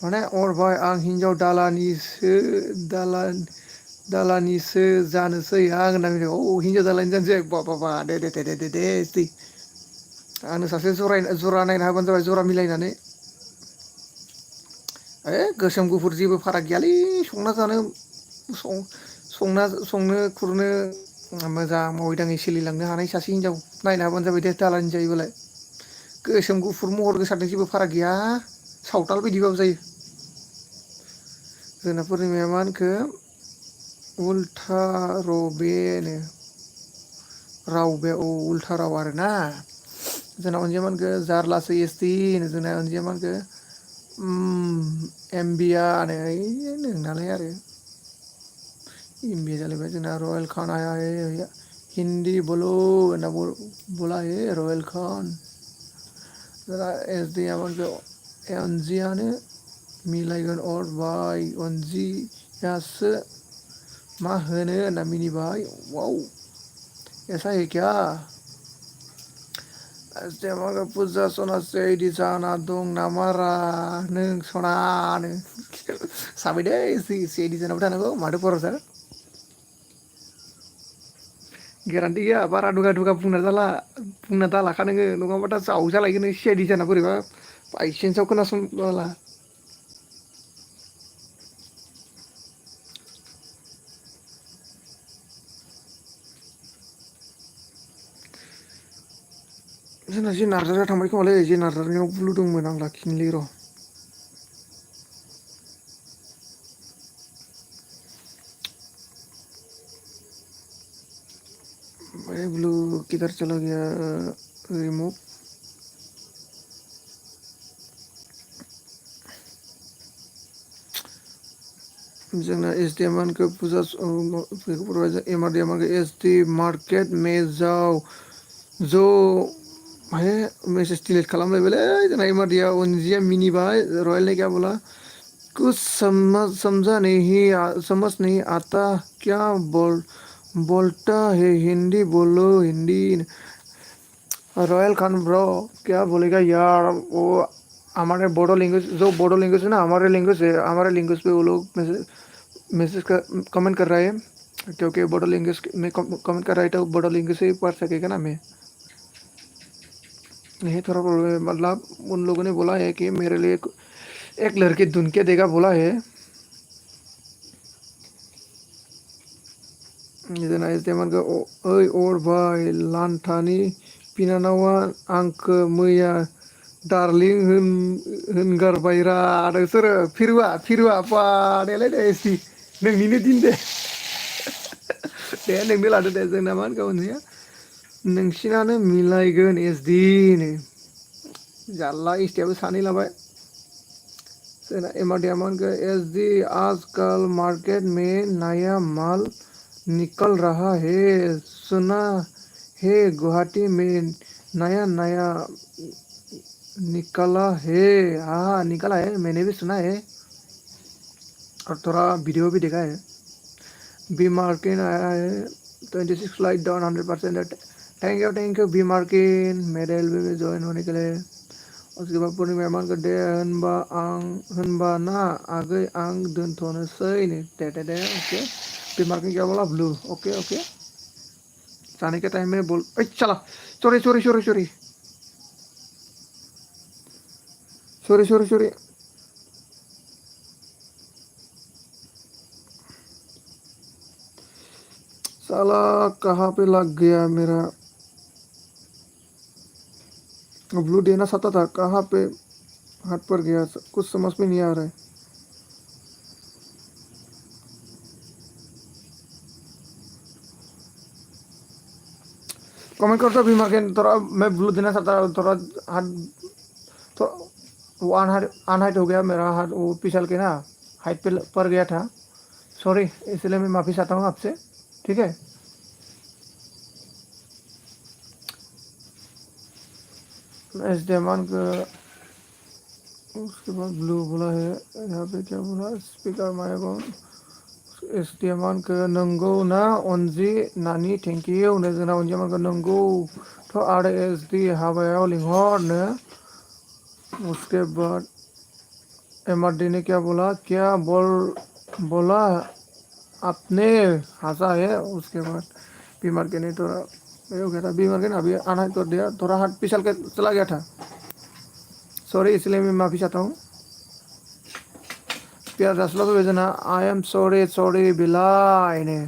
माने अरबाय आं हिन्जाव दालानिसो जानोसै आं होनना औ हिन्जाव दालानि जानोसै बा दे आंनो सासे जरा नायना होबानो जाबाय जरा मिलायनानै गोसोम गुफुर जेबो फाराग गैयालै संनो खुरनो मोजां मावै दाङै सोलिलांनो हानाय सासे हिनजाव नायनो हाबानो जाबाय दे दालानि जायोबालाय गोसोम गुफुर महर गोसारजों जेबो फाराग गैया सावथाल बायदिबाबो जायो जोंना पुर्निमाया मा होनखो उल्था रबेनो राव बे औ उल्था राव आरोना जोंना अनजिया मा होनखो जारलासो एसटि जोंना अनजिया मा होनखो एम बि आ नो ओइ नोंनालाय आरो एम बि ए जालायबाय जोंना रयेल खान आया है हिन्दी बोलो होनना बोला है रयेल खान जोंना एस डि आ मा होनखो अनजियानो मिलायगोन अरबाय अनजियासो मा होनो होनना मिनिबाय वाव ऐसा है क्या फुजा सनासै इदि जाना दं नामारा नों सनानो साबाय दै इदि जानाबो थानांगौ माथो खर'सार गेरान्टि गैया बारा दुगा दुगा बुंना दालाखा नोङो नङाबा दा जावजालायगोन नों सिआइडि जाना बोरैबा बायसेन्सआव खोनासंबाला जोंना जे नार्जारिया थांबाय खोमालै जे नार्जारिनाव ब्लु दंमोन आं लाखिनोलै र' भाई ब्लू किधर चला गया रिमूव जोंना एस डि एम आनखो फुजा M R D M S D market में जाओ जो है मेसेज डिलिट खालामलायबायलै जोंना एम आर डि आ अनजिया मिनिबाय रयेल ने क्या बोला कुछ समझ नहीं आता क्या बोलता है हिंदी बोलो हिंदी रॉयल खान ब्रो क्या बोलेगा यार वो हमारे बोडो लैंग्वेज जो बोडो लैंग्वेज है ना हमारे लैंग्वेज पे वो लोग मैसेज कमेंट कर रहे हैं क्योंकि बोडो लैंग्वेज में कमेंट कर रहा है तो बोडो लैंग्वेज से ही पढ़ सकेगा ना मैं यही थोड़ा प्रॉब्लम है मतलब उन लोगों ने बोला है कि मेरे लिए एक लड़की ढूंढ के देगा बोला है जोंना एसडेमानखौ ओइ अरबाय लान्थानि बिनानावा आंखो मैया डार्लिं होनगारबायरा नोंसोरो फिरुवा बा देलाय दे एसि नोंनिनो दिन दे दे नोंनो लादो दे जोंना मा होनगौ अनजिया नोंसिनानो मिलायगोन एसडि नो जारला एसटिआबो सानै लाबाय जोंना एमआरडिआ मा होनखो एसडि आजकल मार्केट में नया माल निकल रहा है सुना है गुवाहाटी में नया नया निकला है हाँ निकला है मैंने भी सुना है और थोड़ा वीडियो भी देखा है बी मार्किन आया है 26 लाइक डाउन 100% थैंक यू बी मार्किन मेरे एलबी में ज्वाइन होने के लिए उसके बाद पूर्णिमा मेहमान को दे होनबा ना आगै आं दोनथ'नोसै दे ओके पी मार्किंग क्या बोला ब्लू ओके ओके जाने के टाइम में बोल चला sorry sorry sorry sorry sorry sorry sorry साला कहाँ पे लग गया मेरा ब्लू देना चाहता था कहाँ पे हाथ पर गया कुछ समझ में नहीं आ रहा है कमेंट कर दो भी मार्किंग थोड़ा मैं ब्लू देना चाहता थोड़ा हाथ तो वो अनहाइट हो गया मेरा हाथ वो पिछल के ना हाइट पे पर गया था सॉरी इसलिए मैं माफ़ी चाहता हूँ आपसे ठीक है इस्तेमाल का उसके बाद ब्लू बोला है यहाँ पे क्या बोला स्पीकर माइक इस्तेमाल का नंगो ना ओनजी नानी थैंक यू ने जोंना ओनजी मानका नंगो तो आर एस डी हाबायाव लिंहरनो उसके बाद एमआरडी ने क्या बोला क्या बोला आपने हंसा है उसके बाद बीमार के नहीं थोड़ा ये हो गया था बीमार के ना अभी आना कर दिया थोड़ा हाथ पिछल के चला गया था सॉरी इसलिए मैं माफ़ी चाहता हूँ प्यार रसला तो भेजना आई एम सॉरी सॉरी बिलाई ने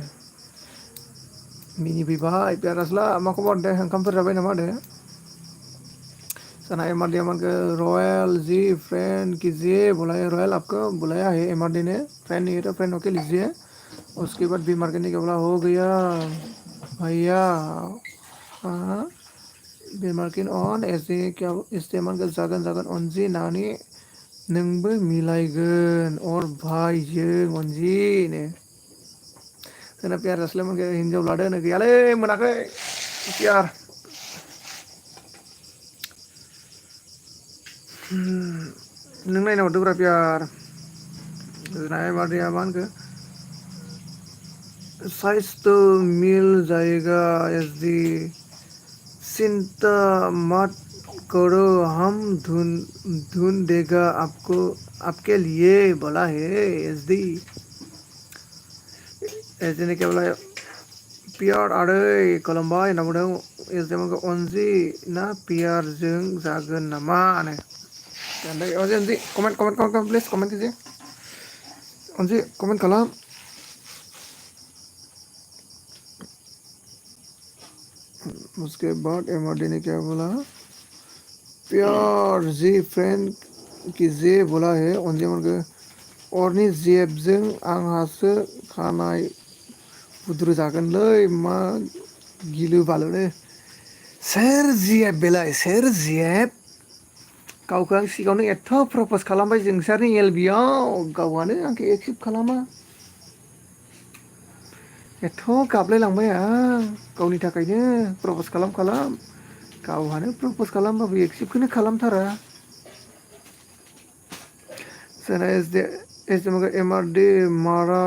मिनी बिबाई प्यार रसला मा खबर दे ओंखामफोर जाबाय नामा दे सना एमआरडी के रॉयल जी फ्रेंड कीजिए बुलाया रॉयल आपको बुलाया है एमआरडी ने फ्रेंड नहीं है तो फ्रेंड होके लीजिए उसके बाद बीमार के क्या बोला हो गया भैया हाँ बीमारकिन ऑन ऐसे क्या इस्तेमाल का जागन जागन अनजी नानी नोंबो मिलायगोन और भाई जों अनजि ने जोंना प्यार जास्लाय मोनखौ हिन्जाव लादो नो गैयालै मोनाखै प्यार नों नायना हरदोब्रा प्यार जोंना एमआरडिया मा होनखो साइज तो मिल जाएगा एसडी चिंता मत करो हम ढूंढ देगा आपको आपके लिए बोला है एसडी एसडी ने क्या बोला पियार आदै कलमबाय होनना बुंदों एसडी मोनखौ अनजि ना पियारजों जागोन नामा ने अनजि अनजि comment comment comment please comment कीजिए अनजि कमेंट खालाम उसके बाद एमआरडी ने क्या बोला प्यार जी फ्रेंड कीजिए बोला है अनजि मोनखौ अरनि जेबजों आंहासो खानाय बुद्रु जागोनलै मा गिलु बालुनो सोर जिएब बेलाय सोर जिएब गावखौ आं सिगाङावनो एथ' प्रप'ज खालामबाय जोंसारनि एलबियाव गावहानो आंखौ एक्सेप्ट खालामा एथ' गाबलायलांबाय आं गावनि थाखायनो प्रप'ज खालाम गावहानो प्रप'ज खालामबाबो एक्सेप्टखौनो खालामथारा जोंना एस मगर एमआरडी मारा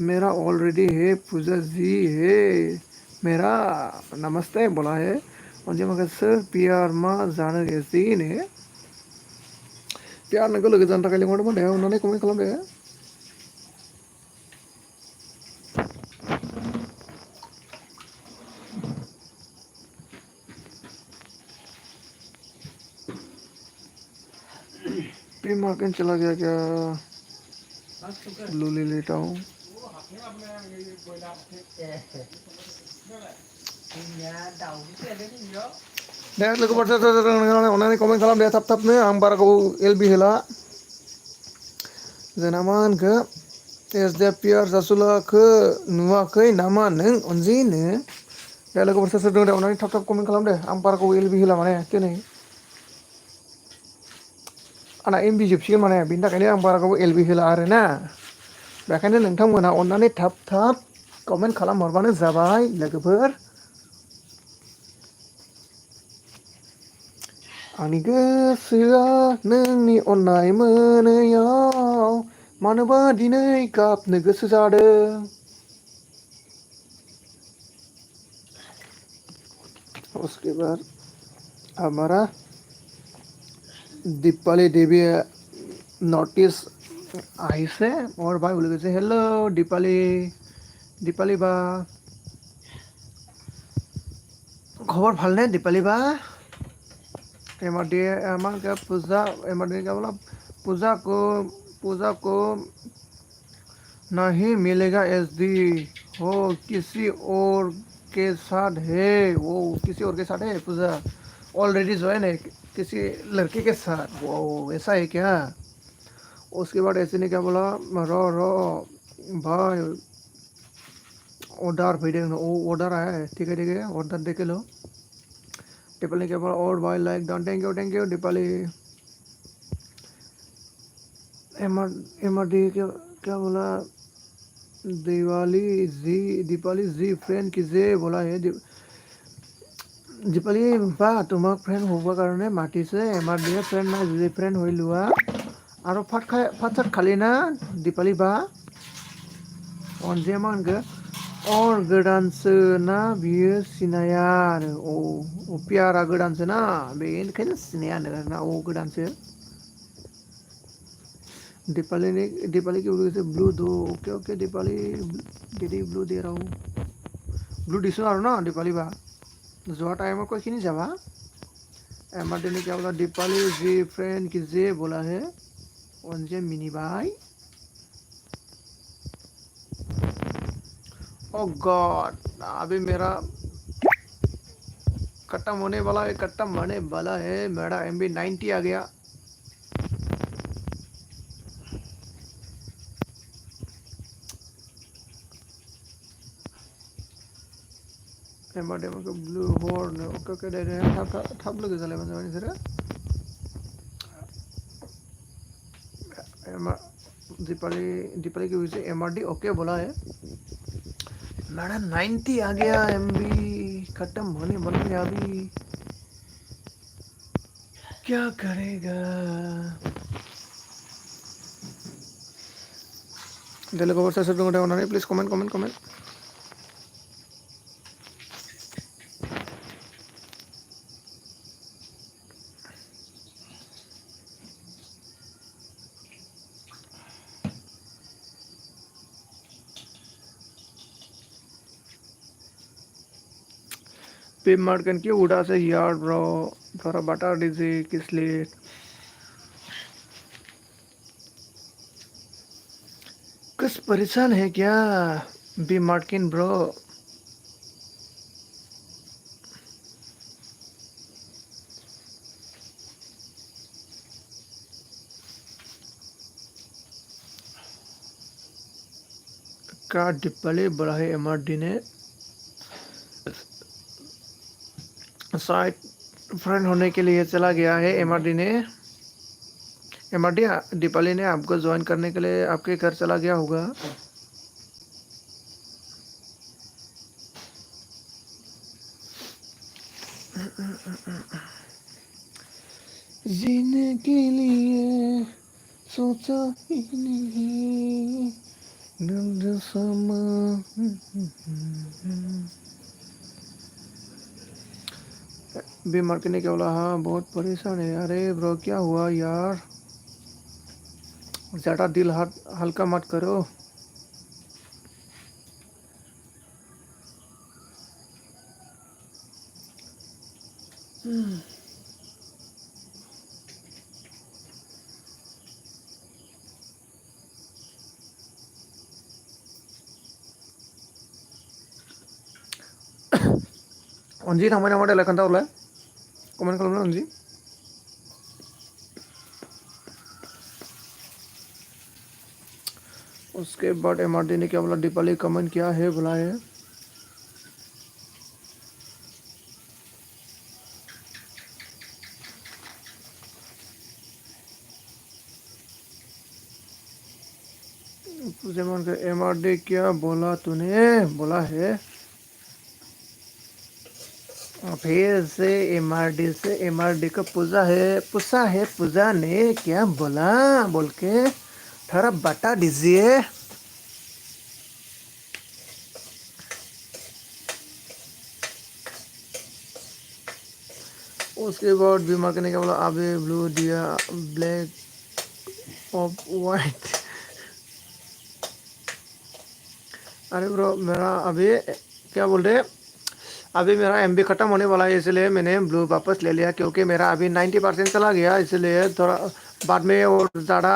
मेरा ऑलरेडी है पूजा जी है मेरा नमस्ते बोला है अनजि मगर सोर पियार मा जानो एसडी ने पियार नोंखौ लोगो जानो थाखाय लिंहरदोंमोन दे अननानै कमेन्ट खालाम दे पी मार्किंग चला गया क्या ब्लू ले लेता हूँ दे लोगोफोर अननानै कमेन्ट खालाम दे थाब थाबनो आं बारा गोबाव एलबि होला जोंना मा होनखो एस दे पियार जासुलाखौ नुवाखै नामा नों अनजिनो दे लोगोफोर सोर सोर दं दे अननानै थाब थाब कमेन्ट खालाम दे आं बारा गोबाव एलबि होला माने दिनै आंना एमबि जोबसिगोन माने बिनि थाखायनो आं बारा गोबाव एलबि होला आरोना बेखायनो नोंथांमोना अननानै थाब थाब कमेन्ट खालामहरबानो जाबाय लोगोफोर आंनि गोसोआ नोंनि अननाय मोनैयाव मानोबा दिनै गाबनो गोसो जादों उसके बाद हमारा दीपाली देवी नोटिस आई से और भाई बोले कैसे हेलो दीपाली দীপালি বা খবৰ ভালনে দীপালি বা एमआर डी एमआर का पूजा एमआर डी का बोला पूजा को नहीं मिलेगा एसडी हो किसी और के साथ है वो किसी और के साथ है पूजा ऑलरेडी जो है ना किसी लड़के के साथ वो ऐसा है क्या उसके बाद ऐसे ने क्या बोला रो भाई ऑर्डर भाई देखना वो ऑर्डर आया है ठीक है ऑर्डर देख लो दीपाली के बोला और भाई like done thank you Deepali MR MR D क्या बोला दीपाली जी फ्रेंड किसे बोला है দীপালি বা তোমাক ফ্ৰেণ্ড হ'বৰ কাৰণে মাতিছে এমাৰ দিয়ে ফ্ৰেণ্ড নাই যদি ফ্ৰেণ্ড হৈ লোৱা আৰু ভাত চাত খালি না দীপালি বা अनजिया मा होनखो और गोदानसो ना बियो सिनाया आरो पियारा गोदानसो ना बेनिखायनो सिनाया ना गोदानसो दीपाली की बोले ब्लू दो ओके दीपाली दीदी ब्लू दे रहा हूँ ब्लू दिसो और ना दीपाली बा जो टाइम कोई खिनी जावा एमआर ने क्या बोला दीपाली जी फ्रेंड की जे बोला है उनसे मिनी भाई ओ गॉड अभी मेरा खत्म होने वाला है मेरा MB 90 आ गया एमआर को ब्लू हॉर्न ओके दे रहे हैं ठप लगे चले बंदे सर दीपाली की वजह से एमआरडी ओके बोला है मेरा 90 आ गया MB खत्म होने वाला है अभी क्या करेगा दिल को वर्षा शब्द होना नहीं प्लीज कमेंट पे मार्कन क्यों उड़ा से यार ब्रो थोड़ा बता दीजिए किस लिए कुछ परेशान है क्या बी मार्किन ब्रो का डिप्पले बड़ा है एमआरडी ने शायद फ्रेंड होने के लिए चला गया है एमआरडी दीपाली ने आपको ज्वाइन करने के लिए आपके घर चला गया होगा जीने के लिए सोचा ही नहीं दर्द समा बीमार करने क्या बोला हाँ बहुत परेशान है अरे ब्रो क्या हुआ यार ज़्यादा दिल हल्का मत करो अंजी थांबाय नामा देलाय खोन्थाहरलाय कमेन्ट खालामना अंजी उसके बाद एमआरडी ने क्या बोला दीपाली कमेंट क्या है बोला है एमआरडी क्या बोला तूने बोला है फिर से एमआरडी का पूजा ने क्या बोला बोल के थोड़ा बता दीजिए उसके बाद बीमा करने क्या बोला अबे ब्लू दिया ब्लैक ऑफ वाइट अरे ब्रो मेरा अभी क्या बोल रहे, अभी मेरा एमबी ख़त्म होने वाला है, इसलिए मैंने ब्लू वापस ले लिया, क्योंकि मेरा अभी 90% चला गया, इसलिए थोड़ा बाद में और ज़्यादा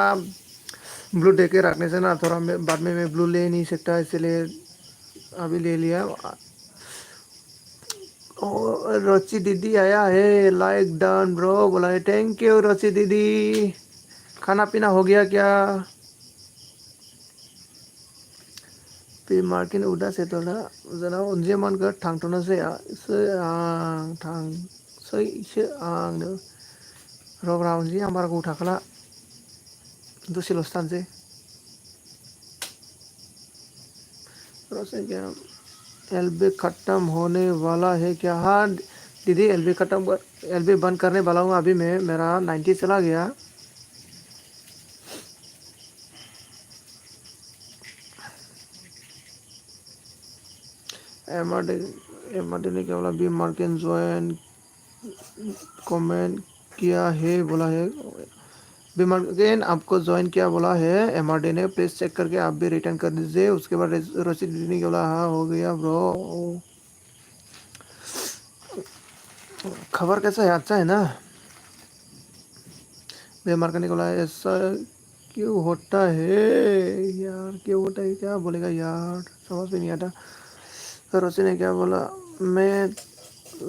ब्लू दे के रखने से ना थोड़ा बाद में मैं ब्लू ले नहीं सकता, इसलिए अभी ले लिया। और रोची दीदी आया है, लाइक डन ब्रो बोला है, थैंक यू रोची दीदी। खाना पीना हो गया क्या? 비 마르킨 우다세 돌아 저나 언제만 그 탕토나세야 스앙 सही से आंग रोग राउंड जी हमारा को उठा खला दूसरे लोस्तान से रोसे क्या एलबी खत्म होने वाला है क्या? हाँ दीदी एलबी बंद करने वाला हूँ अभी मैं, मेरा 90 चला गया। एमआरडी एमआरडी ने क्या बोला, बी मार्किन ज्वाइन कमेंट किया है बोला है, बीमार आपको ज्वाइन किया बोला है एमआरडी ने, प्लीज़ चेक करके आप भी रिटर्न कर दीजिए। उसके बाद रसीद दीदी ने बोला हाँ हो गया ब्रो। खबर कैसा है? अच्छा है ना? बीमार करने को बोला ऐसा क्यों होता है यार, क्यों होता है, क्या बोलेगा यार, समझ में नहीं आता। रसी ने क्या बोला, मैं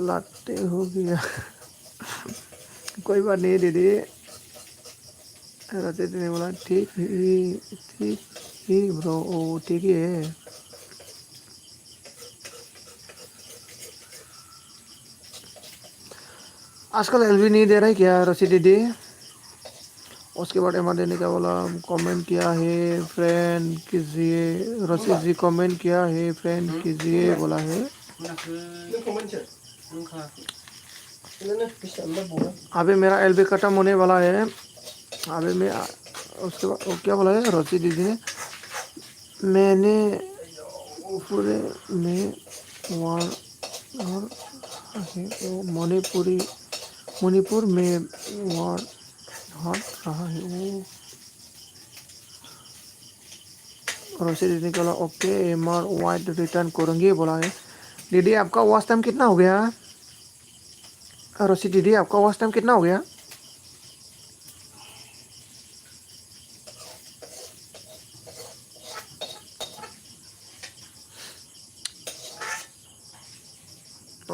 लाते हो गया कोई बात नहीं दीदी। रसी ने बोला ठीक ही ब्रो, ओ ठीक ही है। आजकल एलवी नहीं दे रहा है क्या रसी दीदी? उसके बाद एमआरडी ने क्या बोला, कमेंट किया है फ्रेंड कीजिए, रसी जी कमेंट किया है फ्रेंड कीजिए बोला है। अभी मेरा एलबी खत्म होने वाला है अभी मैं, उसके बाद क्या बोला है रसी दीदी ने, मैंने पूरे में वार और मणिपुर में वार हट रहा है वो। रोशी दीदी बोला ओके एमआर वाइट रिटर्न करूँगी बोला है। दीदी आपका वॉच टाइम कितना हो गया? रोशी दीदी आपका वॉच टाइम कितना हो गया?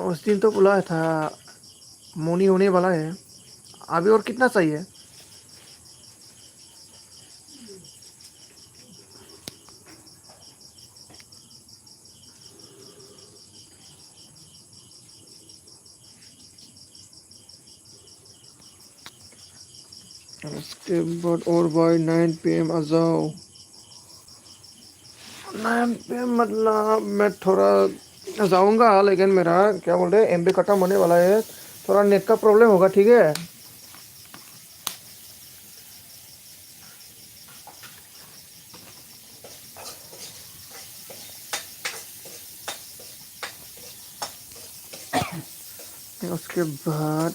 उस दिन तो बोला था मोनी होने वाला है, अभी और कितना चाहिए? उसके बाद और भाई 9 PM आ जाओ। 9 PM मतलब मैं थोड़ा जाऊंगा, लेकिन मेरा क्या बोल रहे एमबी खत्म होने वाला है, थोड़ा नेट का प्रॉब्लम होगा, ठीक है? उसके बाद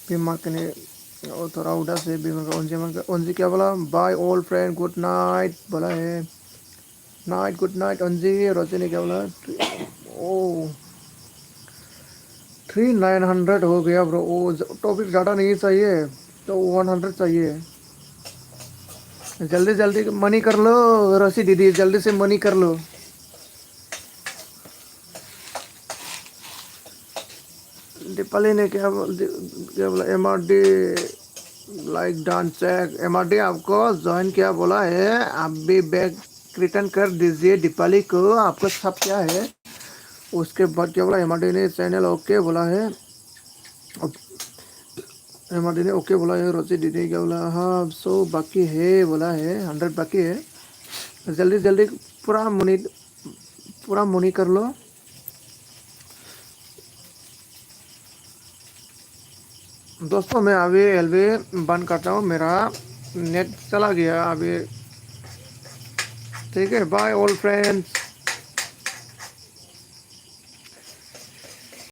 बीमा ने और थोड़ा उड़ा से बीमा का उनसे क्या बोला, बाय ऑल फ्रेंड गुड नाइट बोला है, नाइट गुड नाइट अंजी। रोजी ने क्या बोला, ओ 3900 हो गया ब्रो। ओ टॉपिक ज़्यादा नहीं चाहिए तो 100 चाहिए। जल्दी जल्दी मनी कर लो रोशी दीदी, जल्दी से मनी कर लो। दीपाली ने क्या बोला, MRD like dance check, MRD आपको ज्वाइन किया बोला है, आप भी बैग रिटर्न कर दीजिए दीपाली को, आपका सब क्या है। उसके बाद क्या बोला, एमआरडी ने चैनल ओके बोला है, एमआरडी ने ओके बोला है। रोजी दीदी क्या बोला, हाँ सो बाकी है बोला है, 100 बाकी है, जल्दी जल्दी पूरा मनी कर लो। दोस्तों मैं अभी एलबी बंद करता हूँ, मेरा नेट चला गया अभी, ठीक है? बाय ऑल फ्रेंड्स।